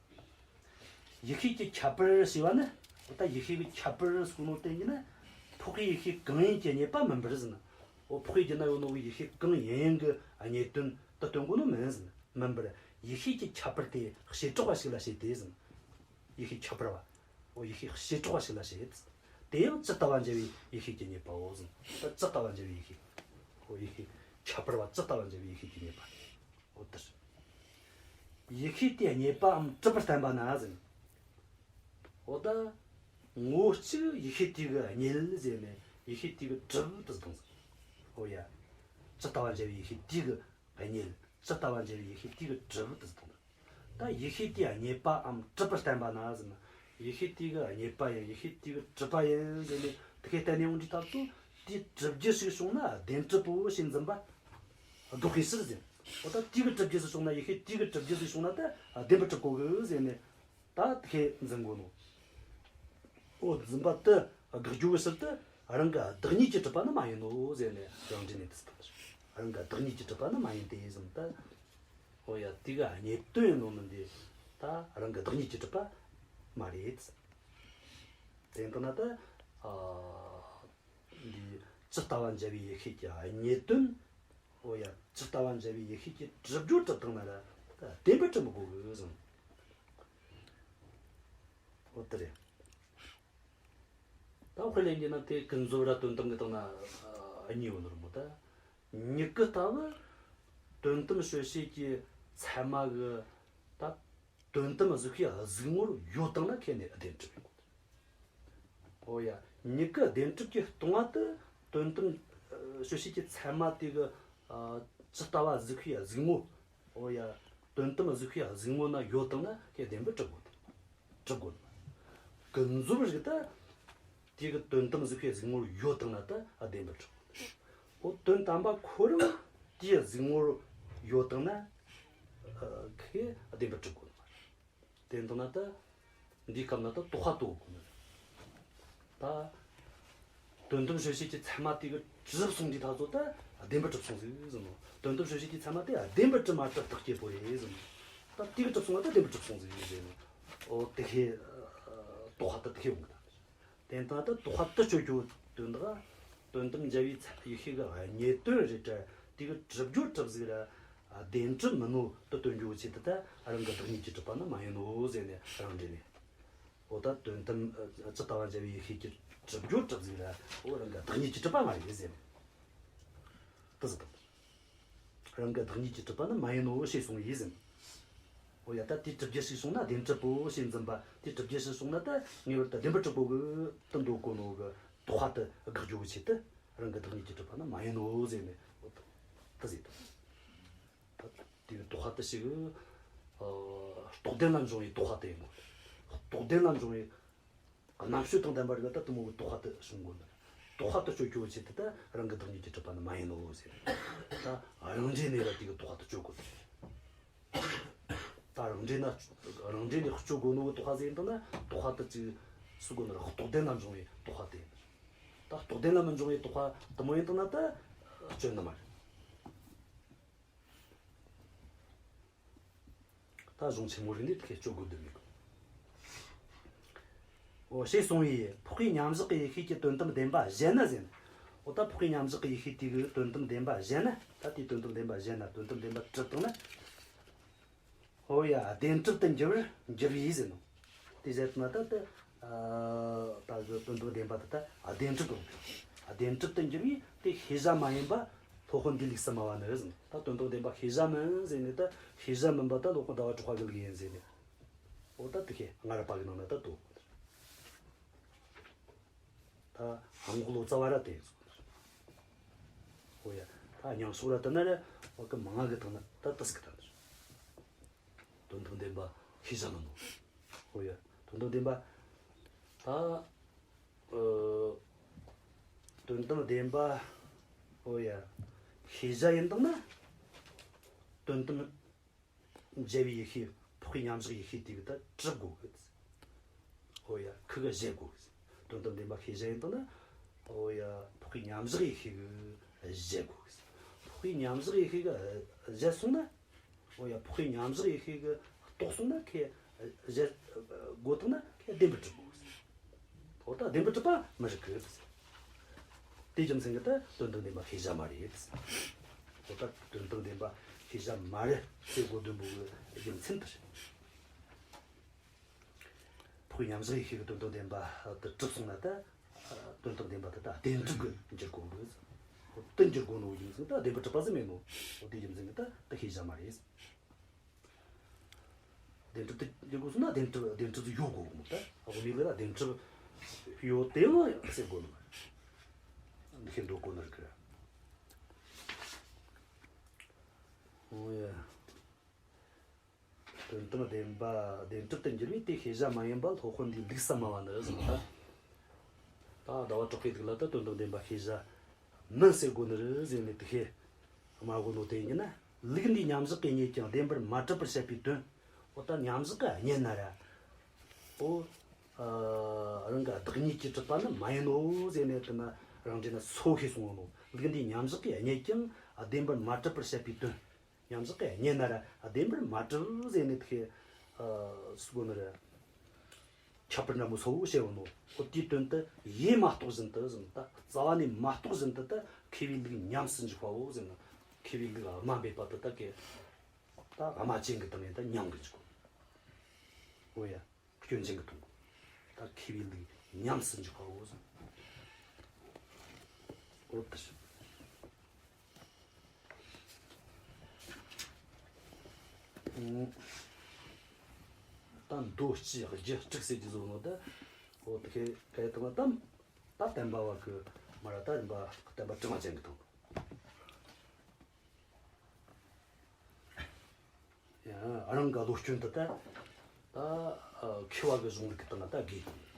ཡེ་ཤེས་ཀྱི་ཁྱད་པར་ཞེས་པ་ནི། འོ་ད་ཡེ་ཤེས་ཀྱི་ཁྱད་པར་ཟེར་གོ་ནོ་དེ་ཡིན་ན། འཕགས་པའི་ཡེ་ཤེས་གང་ཡིན་གྱི་རྙེད་པ་མིན་པར་ཟེར་ན། འོ་འཕགས་པའི་རྒྱུད་ན་ཡོད་ནོ་གི་ཡེ་ཤེས་གང་ཡིན་ཡིན་གྱི་རྙེད་དོན་དེ་སྟོན་གོ་ནོ་མིན་ཟེར་ན། མིན་པར་ཡེ་ཤེས་ཀྱི་ཁྱད་པར་དེ་བྱེ་བྲག་པ་ཞིག་ལ་བྱེད་དེ་ཟེར་ན། ཡེ་ཤེས་ཁྱད་པར་བ། འོ་ཡེ་ཤེས་བྱེ་བྲག་པ་ཞིག་ལ་བྱེད། དེ་ཡང་ཇི་ལྟ་བ་འཇལ་བའི་ཡེ་ཤེས་ཀྱི་རྙེད་པའོ་ཟེར། ད་ཇི་ལྟ་བ་འཇལ་བའི་ཡེ་ཤེས། འོ་ཡེ་ཤེས་ཁྱད་པར་བ་ཇི་ལྟ་བ་འཇལ་བའི་ཡེ་ཤེས་ཀྱི་རྙེད་པ། འོ་དེ་རེད། ཡེ་ཤེས་དེའི་རྙེད་པའམ་གྲུབ་པར་བསྟན་པ་ན་ཟེར། འོ་ད་ངོ་བོ་གཅིག་ཡེ་ཤེས་དེ་གི་རྙེད་ཟེར་ནས་ཡེ་ཤེས་དེ་གི་གྲུབ་དེ་ཟེར་དང་ཟེར། འོ་ཡ། ཇི་ལྟ་བ་འཇལ་བའི་ཡེ་ཤེས་དེ་གི་རྙེད། ཇི་ལྟ་བ་འཇལ་བའི་ཡེ་ཤེས་དེ་གི་གྲུབ་དེ་ཟེར་དང་། ད་ཡེ་ཤེས་དེའི་རྙེད་པའམ་གྲུབ་པར་བསྟན་པ་ན་ཟེར་ན། ཡེ་ཤེས་དེ་གི་རྙེད་པ་ཡིན། ཡེ་ཤེས་དེ་གི་གྲུབ་པ་ཡིན་ཟེར་ནས་དེ་གས་བསྟན་ནས་འོང་དུས་སྐབས་སུ། དེའི་གྲུབ་རྒྱུ་ཞིག་བྱུང་ན་བདེན་གྲུབ་བོ་ཞེས་འཛིན་པ་ལྡོག་པའི་ཕྱིར་ཟེར། འོ་ད་དེ་གི་གྲུབ་རྒྱུ་ཞིག་བྱུང་ན། ཡེ་ཤེས་དེ་གི་གྲུབ་རྒྱུ་ཞིག་བྱུང་ན་ད་བདེན་པར་གྲུབ་དགོས་གི་ཟེར་ནས། ད་དེ་གས་འཛིན་དགོས་ནོ། འོ་འཛིན་པ་དེ་དགག་རྒྱུ་བོ་ཕྱིར་དུ་རང་གི་བདག་ཉིད་ཀྱིས་གྲུབ་པ་ནི་མ་ཡིན་ནོ་ཟེར་ནས་རང་འགྲེལ་ནས་དེ་ཟེར། རང་གི་བདག་ཉིད་ཀྱིས་གྲུབ་པ་ནི་མ་ཡིན་ཏེ་ཟེར་ད། འོ་ཡ། དེ་ག་རྙེད་དོན་ཡིན་ནོ་མིན་ཏེ། ད་རང་གི་བདག་ཉིད་ཀྱིས་གྲུབ་པ་མ་རེད། དེ་ལྟ་ན་ད། ཨ། འདི་ཇི་ལྟ་བ་འཇལ་བའི་ཡེ་ཤེས་ཀྱི་རྙེད་དོན། འོ་ཡ། ཇི་ལྟ་བ་འཇལ་བའི་ཡེ་ཤེས་ཀྱི་གྲུབ་རྒྱུ་གྲུབ་བཏང་ན་ར་ད་བདེན་པར་གྲུབ་མི་དགོས་གི་ཟེར། འོ་དེ་རེད། ད་དཔེ་ལེན་རྒྱུ་ན་དེ་ཀུན་རྫོབ་ར་དོན་དམ་གི་སྟེང་ན་གཉིས་ཡོད་ནོ་རེད་མོ། ད་མྱུ་གུ་ལྟ་བུ་དོན་དམ་དཔྱོད་བྱེད་ཀྱི་ཚད་མ་གི་ད་དོན་དམ་གཟུགས་ཤེས་གཟུགས་ངོར་ཡོད་བཏང་ན་ཁེ་ནས་བདེན་གྲུབ་ཡིན་གོ། འོ་ཡ། མྱུ་གུ་བདེན་གྲུབ་ཀྱིས་སྟོང་བ་དེ་དོན་དམ་དཔྱོད་བྱེད་ཀྱི་ཚད་མ་དེ་གི་ཇི་ལྟ་བ་གཟུགས་ཤེས་གཟུགས་ངོ། འོ་ཡ། དོན་དམ་གཟུགས་ཤེས་གཟུགས་ངོ་ན་ཡོད་བཏང་ན་ཁེ་བདེན་པར་གྲུབ་དགོས། གྲུབ་དགོས། ཀུན་རྫོབ་རིགས་ད་དེ་གི་དོན་དམ་གཟུགས་ཤེས་གཟུགས་ངོར་ཡོད་བཏང་ན་ད་བདེན་པར་གྲུབ་དགོས། འོ་དོན་དམ་པ་ཁོ་རང་དེའི་གཟུགས་ངོར་ཡོད་བཏང་ན་ཁེ་བདེན་པར་གྲུབ་དགོས། དེ་འདུག་ན་ད། འདིའི་སྐབས་ན་ད་དོགས་པ་དོག་དགོས་ནི་རེད། ད། དོན་དམ་དཔྱོད་བྱེད་ཀྱི་ཚད་མ་དེ་གི་གྲུབ་སོང་དུས་ད་ཚོ་ད་བདེན་པར་གྲུབ་སོང་ཟིག་ཟེར་ནོ། དོན་དམ་དཔྱོད་བྱེད་ཀྱི་ཚད་མ་དེ་བདེན་པར་གྲུབ་མ་གྲུབ་རྟགས་སྐྱེས་པོ་རེད་ཟེར་ནོ། ད་དེ་གི་གྲུབ་སོང་བ་ད་བདེན་པར་གྲུབ་སོང་ཟིག་ཟེར་ནོ། ཨོ་དེ་ཤེས། ལྡོག་པ་དེ་དེ་ཤེས་འོང་གི་ད། དེ་ལྟ་ད་ལྡོག་པ་དེ་གཅོད་རྒྱུ་དོན་དག་དོན་དམ་འཇལ་བའི་ཚད་ཡིད་ཤེས་ཀྱི་རྙེད་དོན་རེད་དྲ། དེ་གི་གྲུབ་རྒྱུ་གྲུབ་ཟིག་ར། བདེན་གྲུབ་མིན་ནོ་དེ་སྟོན་རྒྱུ་ཆེད་དུ་ད་རང་གི་བདག་ཉིད་ཀྱིས་གྲུབ་པ་ནི་མ་ཡིན་ནོ་ཟེར་ནས་རང་འགྲེལ་ནས། འོ་ད་དོན་དམ་ཇི་ལྟ་བ་འཇལ་བའི་ཡིད་ཤེས་ཀྱི་གྲུབ་རྒྱུ་གྲུབ་ཟིག་ར། འོ་རང་གི་བདག་ཉིད་ཀྱིས་གྲུབ་པ་མ་རེད་ཟེར་ནས། དེ་ཟིག་དང་། རང་གི་བདག་ཉིད་ཀྱིས་གྲུབ་པ་ནི་མ་ཡིན་ནོ་ཞེས་གསུངས་ཡིན་ཟེར། འོ་ཡ། ད་དེ་གྲུབ་རྒྱུ་ཞིག་བྱུང་ན་བདེན་གྲུབ་པོ་ཞེས་འཛིན་པ། དེ་གྲུབ་རྒྱུ་ཞིག་བྱུང་ན་ད་ངེས་པར་དུ་བདེན་པར་གྲུབ་པོ་གི་དེ་འདོད་གོ་ནོ་གི་ལྡོག་པ་དེ་དགག་རྒྱུ་གི་ཆེད་དུ་རང་གི་བདག་ཉིད་ཀྱིས་གྲུབ་པ་ནི་མ་ཡིན་ནོ་ཟེར་ནས། འོ་དེ་ཟེར་དང་། ད་དེ་ལྡོག་པ་དེ་ཞིག་ཨ་རྟོགས་ལྡན་ལ་འབྱུང་བའི་ལྡོག་པ་དེ་ཡིན་ནོ། རྟོགས་ལྡན་ལ་འབྱུང་བའི་རྣམ་དཔྱོད་དང་ལྡན་པ་རིགས་ལ་ད་དེ་མོ་གི་ལྡོག་པ་དེ་བྱུང་དགོས་ནི། ལྡོག་པ་དེ་གཅོད་རྒྱུ་ཆེད་དུ་ད་རང་གི་བདག་ཉིད་ཀྱིས་གྲུབ་པ་ནི་མ་ཡིན་ནོ་ཟེར། ད་རང་འགྲེལ་ནས་ར་དེ་གི་ལྡོག་པ་དེ་གཅོད་དགོས་ནི། ད་རང་འགྲེལ་ན་རང་འགྲེལ་ནས་གཅོད་དགོས་ནོ་གི་ལྡོག་པ་ཟེར་ཡིན་དང་ན། ལྡོག་པ་དེ་ཅིག་སུ་དགོས་ནི་ར། རྟོགས་ལྡན་ལ་འབྱུང་བའི་ལྡོག་པ་དེ་ཡིན། ད་རྟོགས་ལྡན་ལ་མི་འབྱུང་བའི་ལྡོག་པ་དེ་མོ་ཡིན་དང་ན་ད་གཅོད་ནི་མ་རེད། ད་གཞུང་ཆེན་མོ་རིག་གནས་དེ་གི་སྤྱོད་སྒོ་འདི་མེད་གི། འོ་ཞེས་གསུངས་པས་འཕགས་པའི་མཉམ་བཞག་གི་ཡེ་ཤེས་ཀྱི་དོན་དམ་བདེན་པ་གཞན་ན་ཟེར་ན། འོ་ད་འཕགས་པའི་མཉམ་བཞག་གི་ཡེ་ཤེས་དེ་གི་དོན་དམ་བདེན་པ་གཞན་ན། ད་དེའི་དོན་དམ་བདེན་པ་གཞན་ན་དོན་དམ་བདེན་པ་གྲུབ་བཏང་ན། འོ་ཡ། བདེན་གྲུབ་ཏུ་འགྱུར་བར་འགྱུར་བས་ཟེར་ནོ། དེ་ཟེར་ན་ད་ལྟ་ཨ་ད་གི་དོན་དམ་བདེན་པ་དེ་ད་བདེན་གྲུབ་དང་། བདེན་གྲུབ་ཏུ་འགྱུར་བས་དེ་ཤེས་བྱ་མ་ཡིན་པ་སློབ་དཔོན་འདིས་ལུགས་སུ་སྨྲ་བ་ནི་ཟེར། ད་དོན་དམ་བདེན་པ་ཤེས་བྱ་མིན་ཟེར་ནས། ད་ཤེས་བྱ་མིན་པ་ད་སློབ་དཔོན་ཟླ་བ་གྲགས་པ་གི་ལུགས་ཡིན་ཟེར་ནས། འོ་ད་དེ་ཤེས་ང་ར་པ་གི་ནང་ན་ད་དོ། ད་ཧང་གོ་ལོ་ཙཱ་བ་ར་དེ་ཟེར། འོ་ཡ། ད་མཉམ་བཞག་ར་དེ་ན་ར་བ་གི་མང་ང་གི་དང་ན་ད་དེ་ཟེར་གི་ད་ནི། དོན་དམ་བདེན་པ་ཤེས་བྱ་མིན་ནོ། འོ་ཡ། དོན་དམ་བདེན་པ་ད་ཨ་དོན་དམ་བདེན་པ། འོ་ཡ། ཤེས་བྱ་ཡིན་དང་ན་དོན་དམ་འཇལ་བའི་ཡེ་ཤེས། འཕགས་པའི་མཉམ་བཞག་ཡེ་ཤེས་དེ་གི་ད་གྲུབ་དགོས་གི། འོ་ཡ། ཁུ་གི་བཞེད་དགོས་གི། དོན་དམ་བདེན་པ་ཤེས་བྱ་ཡིན་དང་ན། འོ་ཡ། འཕགས་པའི་མཉམ་བཞག་ཡེ་ཤེས་གི་བཞེད་དགོས་གི། འཕགས་པའི་མཉམ་བཞག་ཡེ་ཤེས་གི་བཞེད་སོང་ན། འོ་ཡ། འཕགས་པའི་མཉམ་བཞག་ཡེ་ཤེས་གི་རྟོགས་སོང་ན་ཁེ་བཞེད་དགོས་དང་ན་ཁེ་བདེན་པར་གྲུབ་དགོས་གི། འོ་ད་བདེན་པར་གྲུབ་པ་མི་རིགས་གི། དེའི་རྒྱུ་མཚན་གྱིས་ད་དོན་དམ་བདེན་པ་ཤེས་བྱ་མ་རེད། འོ་ད་དོན་དམ་བདེན་པ་ཤེས་བྱ་མ་རེད་ཟེར་དགོས་དོན་པོ་གི་རྒྱུ་མཚན་དེ་རེད། འཕགས་པའི་མཉམ་བཞག་ཡེ་ཤེས་ཀྱི་དོན་དམ་བདེན་པ་དེ་གྲུབ་སོང་ན་ད། དོན་དམ་བདེན་པ་དེ་ད་བདེན་གྲུབ་ཀྱི་འགྱུར་དགོས་གི། འོ་དེ་འགྱུར་དགོས་ནོ་རྒྱུ་མཚན་ད་བདེན་པར་གྲུབ་པ་ཟིག་མེད་ནོ། འོ་དེའི་རྒྱུ་མཚན་གྱིས་ད་དེ་ཤེས་བྱ་མ་རེད། བདེན་གྲུབ་དེ་འགྱུར་དགོས་སོང་ན་བདེན་གྲུབ་བདེན་གྲུབ་དེ་ཡོད་དགོས་གི་མོ། ད་དབུ་མའི་ལུགས་ལ་བདེན་གྲུབ་ཡོད་དེ་མོ་ཟེར་དགོས་ནི་མ་རེད། འདི་ཤེས་འདོད་དགོས་ནི་རེད་གི། འོ་ཡ། དོན་དམ་བདེན་པ་བདེན་གྲུབ་ཏུ་འགྱུར་བས་དེ་ཤེས་བྱ་མ་ཡིན་པ་སློབ་དཔོན་འདིས་ལུགས་སུ་སྨྲ་བ་ནི་ཟེར་ན། ད་ཟླ་བ་གྲགས་པའི་ལུགས་ལ་ད་དོན་དམ་བདེན་པ་ཤེས་བྱ་མིན་ཟེར་དགོས་ནི་རེད་ཟེར་ནས་དེ་ཤེས་སྨྲ་དགོས་ནོ་དེ་ཡིན་ན། ལུགས་འདིས་མཉམ་བཞག་གི་རྙེད་ཀྱང་བདེན་པར་མ་གྲུབ་པར་བཤད་པའི་དོན། འོ་ད་མཉམ་བཞག་གི་རྙེད་ན་ར། འོ་ཨ་རང་གི་བདག་ཉིད་ཀྱིས་གྲུབ་པ་ནི་མ་ཡིན་ནོ་ཟེར་ནས་དེ་ན་རང་འགྲེལ་ན་སོ་ཤེས་གསུངས་ནོ། ལུགས་འདིས་མཉམ་བཞག་གི་རྙེད་ཀྱང་བདེན་པར་མ་གྲུབ་པར་བཤད་པའི་དོན། མཉམ་བཞག་གི་རྙེད་ན་ར་བདེན་པར་མ་གྲུབ་ཟེར་ནས་དེ་ཨ་སུ་གོ་ནི་རེད། ཁྱད་པར་འདྲ་མོ་ཚ་བོ་བཤད་ཡོད་ནོ། འོ་དེའི་དོན་དུ་ཡེ་མ་རྟོགས་བཞིན་དུ་ཟེར་ན། ད་རྩ་བ་ནས་མ་རྟོགས་བཞིན་དུ་ད་མཁས་པའི་ལུགས་ཉམས་སུ་འཇུག་པའོ་ཟེར་ན། མཁས་པའི་ལུགས་སྨྲ་འབད་པ་དེ་ད་གི་ད་སྨྲ་ཅན་གྱི་དང་ཡིན་ད་ཉམས་གི་འཇུག་གོ། འོ་ཡ། སྐྱོན་ཅན་གྱི་དང་གོ། ད་མཁས་པའི་ལུགས་ཉམས་སུ་འཇུག་པའོ་ཟེར། འོ་དེ་ད་མདོ་སྤྱི་རྒྱུད་དྲུག་ཟེར་གྱི་བཟོ་ནོ་ད། འོ་དེ་ཁའི་དང་ད་ད་བསྟན་པ་བ་གི་མ་ར་ད་བསྟན་པ་བསྟན་པ་དྲི་མ་ཅན་གྱི་དང་། ཡང་རང་གི་བློ་སྐྱོན་དུ་ད་ད་མཁས་པ་གི་གཞུང་ལུགས་ཀྱི་སྟེང་ན་ད་དགོས།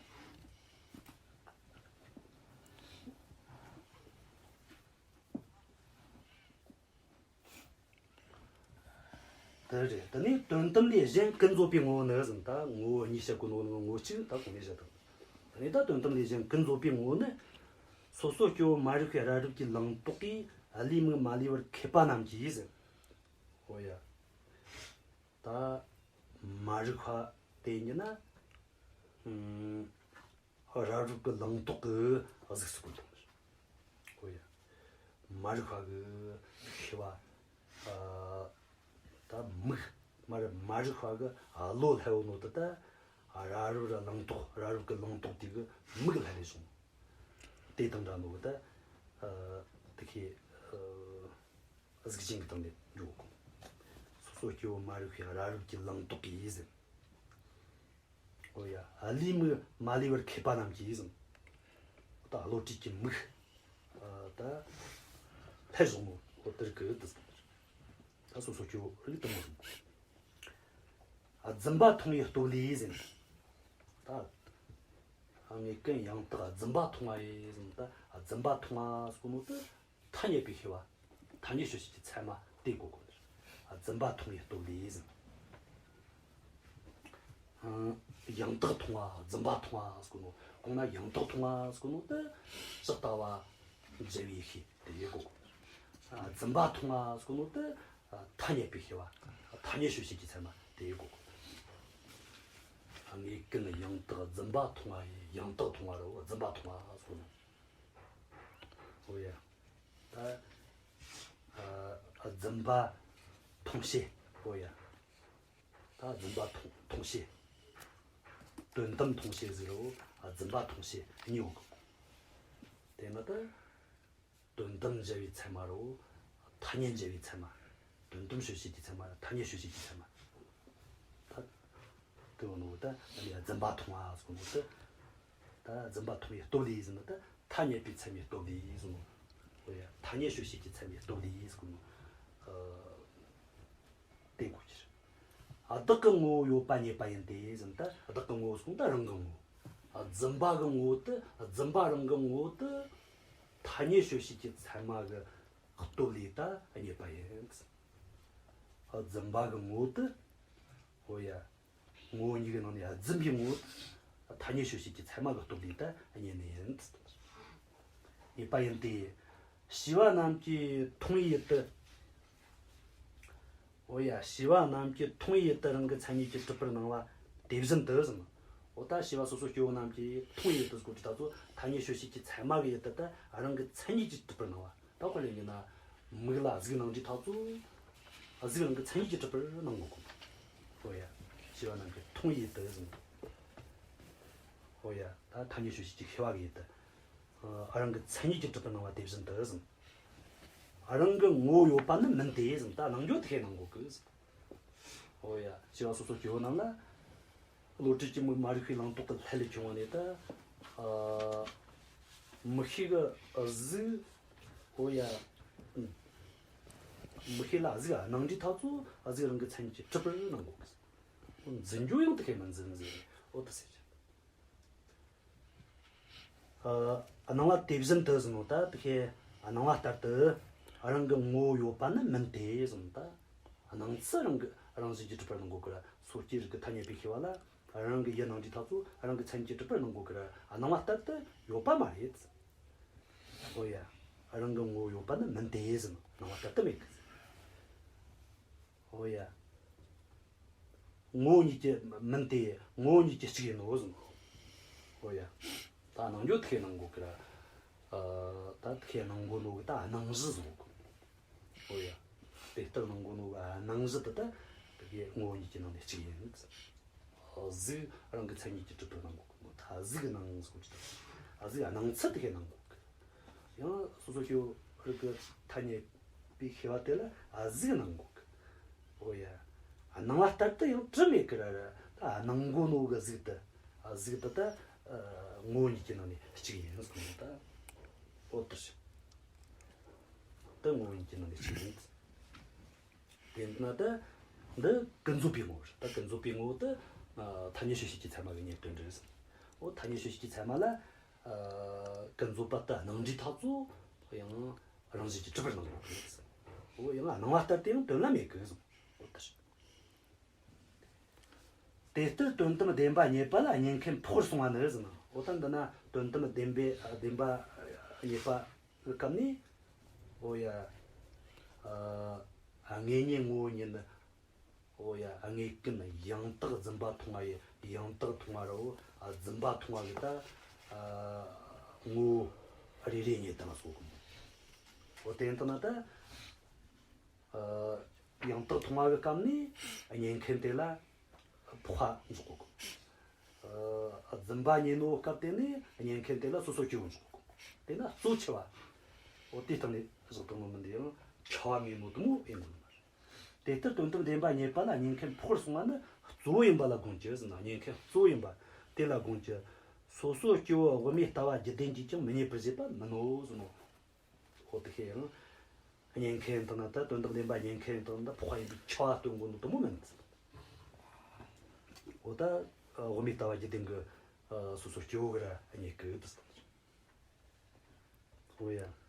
དེ་རེད། དེ་ནས་དོན་དམ་ལས་གཞན་ཀུན་རྫོབ་པའི་ངོ་བོ་ནི་ཟེར་ན། ད་ངོ་བོ་གཉིས་བཤད་གོ་ནོ་ངོ་བོ་གཅིག་ད་གོང་ནས་བཤད་དང་། དེ་ནས་ད་དོན་དམ་ལས་གཞན་ཀུན་རྫོབ་པའི་ངོ་བོ་ནི། སོ་སོ་སྐྱེ་བོ་མ་རིག་པའི་རབ་རིབ་ཀྱི་ལང་རྟོག་གིས་བློས་མིག་མ་ལུས་པར་ཁེབས་པ་རྣམས་ཀྱིས་ཟེར། འོ་ཡ། ད་མ་རིག་པ་ དེ་ཡིན་ན། ཨུམ། རབ་རིབ་ཀྱི་ལིང་ཏོག་གི་གཟུགས་སུ་བཀོད་དང་། ཨོ་ཡ། མ་རིག་པ་གི་ཤེས་པ། ཨ། ད་མིག་མ་རིག་མ་རིག་པ་གི་བློ་སླེབས་ནོ་དེ་ད། རབ་རིབ་ར་ལིང་ཏོག་རབ་རིབ་ཀྱི་ལིང་ཏོག་དེ་གི་མིག་ལ་སླེབས་སོང་། དེ་དང་འདྲ་ནོ་གི་ད། ཨ། དེ་ཁའི། ཨ། གཟུགས་ཅན་གྱི་སྟེང་ནས་འགྲོ་གོ། སོ་སོ་སྐྱེ་བོ་མ་རིག་པའི་རབ་རིབ་ཀྱི་ལིང་ཏོག་གིས་ཟེར། ཨོ་ཡ། ལུས་མིག་མ་ལུས་པར་མཁས་པ་རྣམས་ཀྱིས་ཟེར། ད་བློ་གྲོས་ཀྱི་མིག་ཨ། ད་ལྷད་བཟུང་ནོ་ཨོ་དེར་གི་དུ། ད་སོ་སོ་སྐྱེ་བོ་རིགས་དུ་མ། ཨ། རྫུན་པ་མཐོང་བའི་སྟོབས་ལས་ཟེར། ད། ཨ། ངེས་ཀུན་ཡང་དག་རྫུན་པ་མཐོང་བ་ཡིས་ཟེར། ད་རྫུན་པ་མཐོང་བ་ཟེར་གོ་ནོ་དེ། ཐ་སྙད་པའི་ཤེས་པ། ཐ་སྙད་དཔྱོད་བྱེད་ཀྱི་ཚད་མ་དེ་གོ་དགོས། ཨ། རྫུན་པ་མཐོང་བའི་སྟོབས་ལས་ཟེར། ཨང་། ཡང་དག་མཐོང་བ་རྫུན་པ་མཐོང་བ་ཟེར་གོ་ནོ། གོང་ན་ཡང་དག་མཐོང་བ་ཟེར་གོ་ནོ་དེ་ཇི་ལྟ་བ་འཇལ་བའི་ཤེས་དེ་གོ་དགོས། ཨ། རྫུན་པ་མཐོང་བ་ཟེར་གོ་ནོ་དེ། ཨ། ཐ་སྙད་པའི་ཤེས་པ། ཐ་སྙད་དཔྱོད་བྱེད་ཀྱི་ཚད་མ་དེ་གོ་དགོས། ཨ། ངེས་ཀུན་ཡང་དག་རྫུན་པ་མཐོང་བ་ཡིས། ཡང་དག་མཐོང་བ་རོ་རྫུན་པ་མཐོང་བ་ཟེར་གོ་ནོ། ཨོ་ཡ། ད། ཨ། རྫུན་པ་མཐོང་བྱེད། ཨོ་ཡ། ད་རྫུན་པ་མཐོང་མཐོང་བྱེད། དོན་དམ་མཐོང་བྱེད་ཟེར་རོ། རྫུན་པ་མཐོང་བྱེད་གཉིས་ཡོང་གི། དེ་མ་ད། དོན་དམ་འཇལ་བའི་ཚད་མ་རོ། ཐ་སྙད་འཇལ་བའི་ཚད་མ། དོན་དམ་དཔྱོད་བྱེད་ཀྱི་ཚད་མ་ཐ་སྙད་དཔྱོད་བྱེད་ཀྱི་ཚད་མ། ད། དེ་ཡོང་ནོ་ད་རྫུན་པ་མཐོང་བ་ཟེར་གོ་ནོ་ད། ད་རྫུན་པ་མཐོང་བའི་སྟོབས་ལས་ཟེར་ན་ད་ཐ་སྙད་པའི་ཚད་མའི་སྟོབས་ལས་ཟེར་ནོ། ཨོ་ཡ། ཐ་སྙད་དཔྱོད་བྱེད་ཀྱི་ཚད་མའི་སྟོབས་ལས་ཟེར་གོ་ནོ། ཨ། དེ་གོ་རྒྱུ་རེད། བདག་གི་ངོ་བོ་ཡོད་པ་རྙེད་པ་ཡིན་ཏེ་ཟེར་ན་ད་བདག་གི་ངོ་བོ་ཟེར་ན་ད་རང་གི་ངོ་བོ། རྫུན་པ་གི་ངོ་བོ་དེ། རྫུན་པ་རང་གི་ངོ་བོ་དེ་ཐ་སྙད་དཔྱོད་བྱེད་ཀྱི་ཚད་མ་གི་སྟོབས་ལས་ད་རྙེད་པ་ཡིན། རྫུན་པ་གི་ངོ་བོ་དེ། ཨོ་ཡ། ངོ་བོ་ཉིད་ཀྱི་ནང་ནས་རྫུན་པའི་ངོ་བོ། ཐ་སྙད་དཔྱོད་བྱེད་ཀྱི་ཚད་མ་གི་སྟོབས་ལས་ད་རྙེད་ནི་ཡིན། རྙེད་པ་ཡིན་ཏེ། བྱིས་པ་རྣམས་ཀྱིས་མཐོང་བའི་ཡུལ་དུ། ཨོ་ཡ། བྱིས་པ་རྣམས་ཀྱིས་མཐོང་བའི་ཡུལ་དུ་རང་གི་མཚན་ཉིད་ཀྱིས་གྲུབ་པར་སྣང་བ་དེ་བཞིན་དུ་ཟེར། ཨོ་ད་བྱིས་པ་སོ་སོ་སྐྱེ་བོ་རྣམས་ཀྱིས་མཐོང་བའི་ཡུལ་དུ་ཟེར་གོ་དུས་ད་ཚོ་ཐ་སྙད་དཔྱོད་བྱེད་ཀྱི་ཚད་མ་གི་ཡུལ་དུ་ད་རང་གི་མཚན་ཉིད་ཀྱིས་གྲུབ་པར་སྣང་བ། ད་དཔེ་ལེན་རྒྱུ་ན། མིག་ལ་གཟུགས་སྣང་དུས་ད་ཚོ། གཟུགས་རང་གི་མཚན་ཉིད་ཀྱིས་གྲུབ་པར་སྣང་ངོ་གོ། ཨོ་ཡ། བྱིས་པ་རྣམས་ཀྱིས་མཐོང་བའི་ཡུལ་དུ་ཟེར། ཨོ་ཡ། ད་ཐ་སྙད་དཔྱོད་བྱེད་ཀྱི་ཤེས་པ་གི་ཡུལ་དུ། ཨ། རང་གི་མཚན་ཉིད་ཀྱིས་གྲུབ་པར་སྣང་བ་དེ་བཞིན་དུ་ཟེར། རང་གི་ངོ་བོ་ཡོད་པ་ནི་མིན་ཏེ་ཟེར། ད་སྣང་རྒྱུ་དེ་སྣང་གོ་གི་ཟེར། ཨོ་ཡ། བྱིས་པ་སོ་སོ་སྐྱེ་བོ་རྣམས་ལ། བློ་གྲོས་ཀྱི་མིག་མ་རིག་པའི་ལིང་ཏོག་གི་ལྷད་ལས་བྱུང་བ་ནས་ད། ཨ། མིག་ཤེས་ཀྱི་གཟུགས། ཨོ་ཡ། མིག་ཤེས་ལ་གཟུགས་སྣང་དུས་ད་ཚོ་གཟུགས་རང་གི་མཚན་ཉིད་ཀྱིས་གྲུབ་པར་སྣང་གོ་གི། འཛིན་རྒྱུ་ཡང་དེ་ཁས་མི་འཛིན་ཟེར། ཨོ་དེ་ཟེར་གི། ཨ། སྣང་བ་དེ་བཞིན་དུ་ཟེར་ནོ་ད་དེ་ཁའི་སྣང་བ་ལྟར་དུ་རང་གི་ངོ་བོ་ཡོད་པ་ནི་མིན་ཏེ་ཟེར་ནོ་ད། སྣང་ཚུལ་རང་གི་རང་བཞིན་གྱིས་གྲུབ་པར་སྣང་གོ་གི་ར། སོ་སྐྱེ་རིགས་ཀྱི་ཐ་སྙད་པའི་ཤེས་པ་ལ་རང་གི་ཡུལ་སྣང་དུས་ད་ཚོ་རང་གི་མཚན་ཉིད་ཀྱིས་གྲུབ་པར་སྣང་གོ་གི་ར། སྣང་བ་ལྟར་དུ་ཡོད་པ་མ་རེད། ཨོ་ཡ། རང་གི་ངོ་བོ་ཡོད་པ་ནི་མིན་ཏེ་ཟེར་ནོ། སྣང་བ་ལྟར་དུ་མེད་གི། ཨོ་ཡ། ངོ་བོ་ཉིད་ཀྱིས་མིན་ཏེ་ངོ་བོ་ཉིད་ཀྱིས་གཅིག་ཡིན་ནོ་ཟེར་ནོ། ཨོ་ཡ། ད་སྣང་རྒྱུ་དེ་སྣང་གོ་གི་ར། ཨ། ད་དེ་སྣང་གོ་ནོ་གི་ད་སྣང་གཞི་ཟེར་གོ། ཨོ་ཡ། དེ་ལྟར་སྣང་གོ་ནོ་གི་སྣང་གཞི་དེ་ད་དེ་གི་ངོ་བོ་ཉིད་ཀྱི་ནང་ནས་གཅིག་ཡིན། གཟུགས་རང་གི་མཚན་ཉིད་ཀྱིས་གྲུབ་པར་སྣང་གོ་གི་ནོ་ད་གཟུགས་སྣང་ཟེར་གོ་གི་ད། གཟུགས་སྣང་ཚུལ་དེ་གི་སྣང་གོ་གི། ཡང་སོ་སོ་སྐྱེ་བོ་རིགས་ཀྱི་ཐ་སྙད་པའི་ཤེས་པ་དེ་ལ་གཟུགས་སྣང་གོ་གི། ཨོ་ཡ། སྣང་བ་ལྟར་དུ་ཡང་གྲུབ་མེད་ཀི་ར་ར། ད་སྣང་གོ་ནོ་གི་གཟུགས་དེ། གཟུགས་དེ་ད་ངོ་བོ་ཉིད་ཀྱི་ནང་ནས་གཅིག་ཡིན་ཟེར་ནོ་ད། ཨོ་དེ་ཞིག་ད་ངོ་བོ་ཉིད་ཀྱི་ནང་ནས་གཅིག་ཡིན། དེ་ན་ད་འདི་ཀུན་རྫོབ་པའི་ངོ་བོ་རེད། ད་ཀུན་རྫོབ་པའི་ངོ་བོ་དེ་ཐ་སྙད་དཔྱོད་བྱེད་ཀྱི་ཚད་མ་གི་རྙེད་དོན་རེད། ཨོ་ཐ་སྙད་དཔྱོད་བྱེད་ཀྱི་ཚད་མ་ལ་ཀུན་རྫོབ་པ་ལྟར་སྣང་དུས་ད་ཚོ་ཡང་རང་བཞིན་གྱིས་གྲུབ་པར་སྣང་གོ་གི། འོ་ཡང་སྣང་བ་ལྟར་དུ་ཡང་དོན་ལ་མེད་གི་གསུངས། འོ་ད་དེ་ལྟར་དོན་དམ་བདེན་པ་རྙེད་པ་ལ་རྙེད་མཁན་འཕོ་བར་གསུངས་པ་ནི་ཟེར་ན། འོ་ད་འདི་ན་དོན་དམ་བདེན་པའི་བདེན་པ་རྙེད་པ་གི་སྐབས་ནས། འོ་ཡ། ཨ། དངོས་ཉིད་ངོ་བོ་ཉིད་ནི། འོ་ཡ། དངོས་ཀུན་ཡང་དག་བརྫུན་པ་མཐོང་བ་ཡི་ཡང་དག་མཐོང་བ་ར། འོ་བརྫུན་པ་མཐོང་བ་གི་ད་ཨ་ངོ་བོ་རེ་རེ་རྙེད་དང་སོགས་གི། འོ་དེ་ཡིན་དུས་ན་ད་ཨ་ཡང་དག་མཐོང་བ་གི་སྐབས་ནས་རྙེད་མཁན་དེ་ལ་འཕགས་པ་འཇོག་གོ་གི། ཨ་བརྫུན་པ་རྙེད་ནོ་སྐབས་དེ་ནས་རྙེད་མཁན་དེ་ལ་སོ་སོ་སྐྱེ་བོ་འཇོག་གོ་གི། དེ་ན་གཙོ་ཆེ་བ། འོ་དེ་སྟེང་ནས་བཞག་དང་ནོ་མིན་དེ་ཡང་ཆ་བ་མེད་ནོ་དུ་མོ་ཡིན་དགོས་ནི་མ་རེད། དེ་ལྟར་དོན་དམ་བདེན་པ་རྙེད་པ་ལ་རྙེད་མཁན་འཕགས་པར་གསུངས་པ་ནི་གཙོ་བོ་ཡིན་པ་ལ་དགོངས་ཀྱི་ཟེར་ན། རྙེད་མཁན་གཙོ་བོ་ཡིན་པ་དེ་ལ་དགོངས་ཀྱི། སོ་སོ་སྐྱེ་བོ་དབུ་མའི་ལྟ་བ་རྒྱུད་ལྡན་གྱིས་ཀྱང་མི་རྙེད་པར་བཞེད་པ་མིན་ནོ་ཟེར་ནོ། འོ་དེ་ཤེས་ཡང་། རྙེད་མཁན་དང་ན་ད་དོན་དམ་བདེན་པ་རྙེད་མཁན་དང་ད་འཕགས་པ་ཡིན་པའི་ཆ་བ་སྟོན་དགོས་ནོ་དུ་མོ་མིན། འོ་ད་དབུ་མའི་ལྟ་བ་རྒྱུད་ལྡན་གྱི་སོ་སོ་སྐྱེ་བོ་གི་ར་རྙེད་གི་དུ་སྟོན། འོ་ཡ།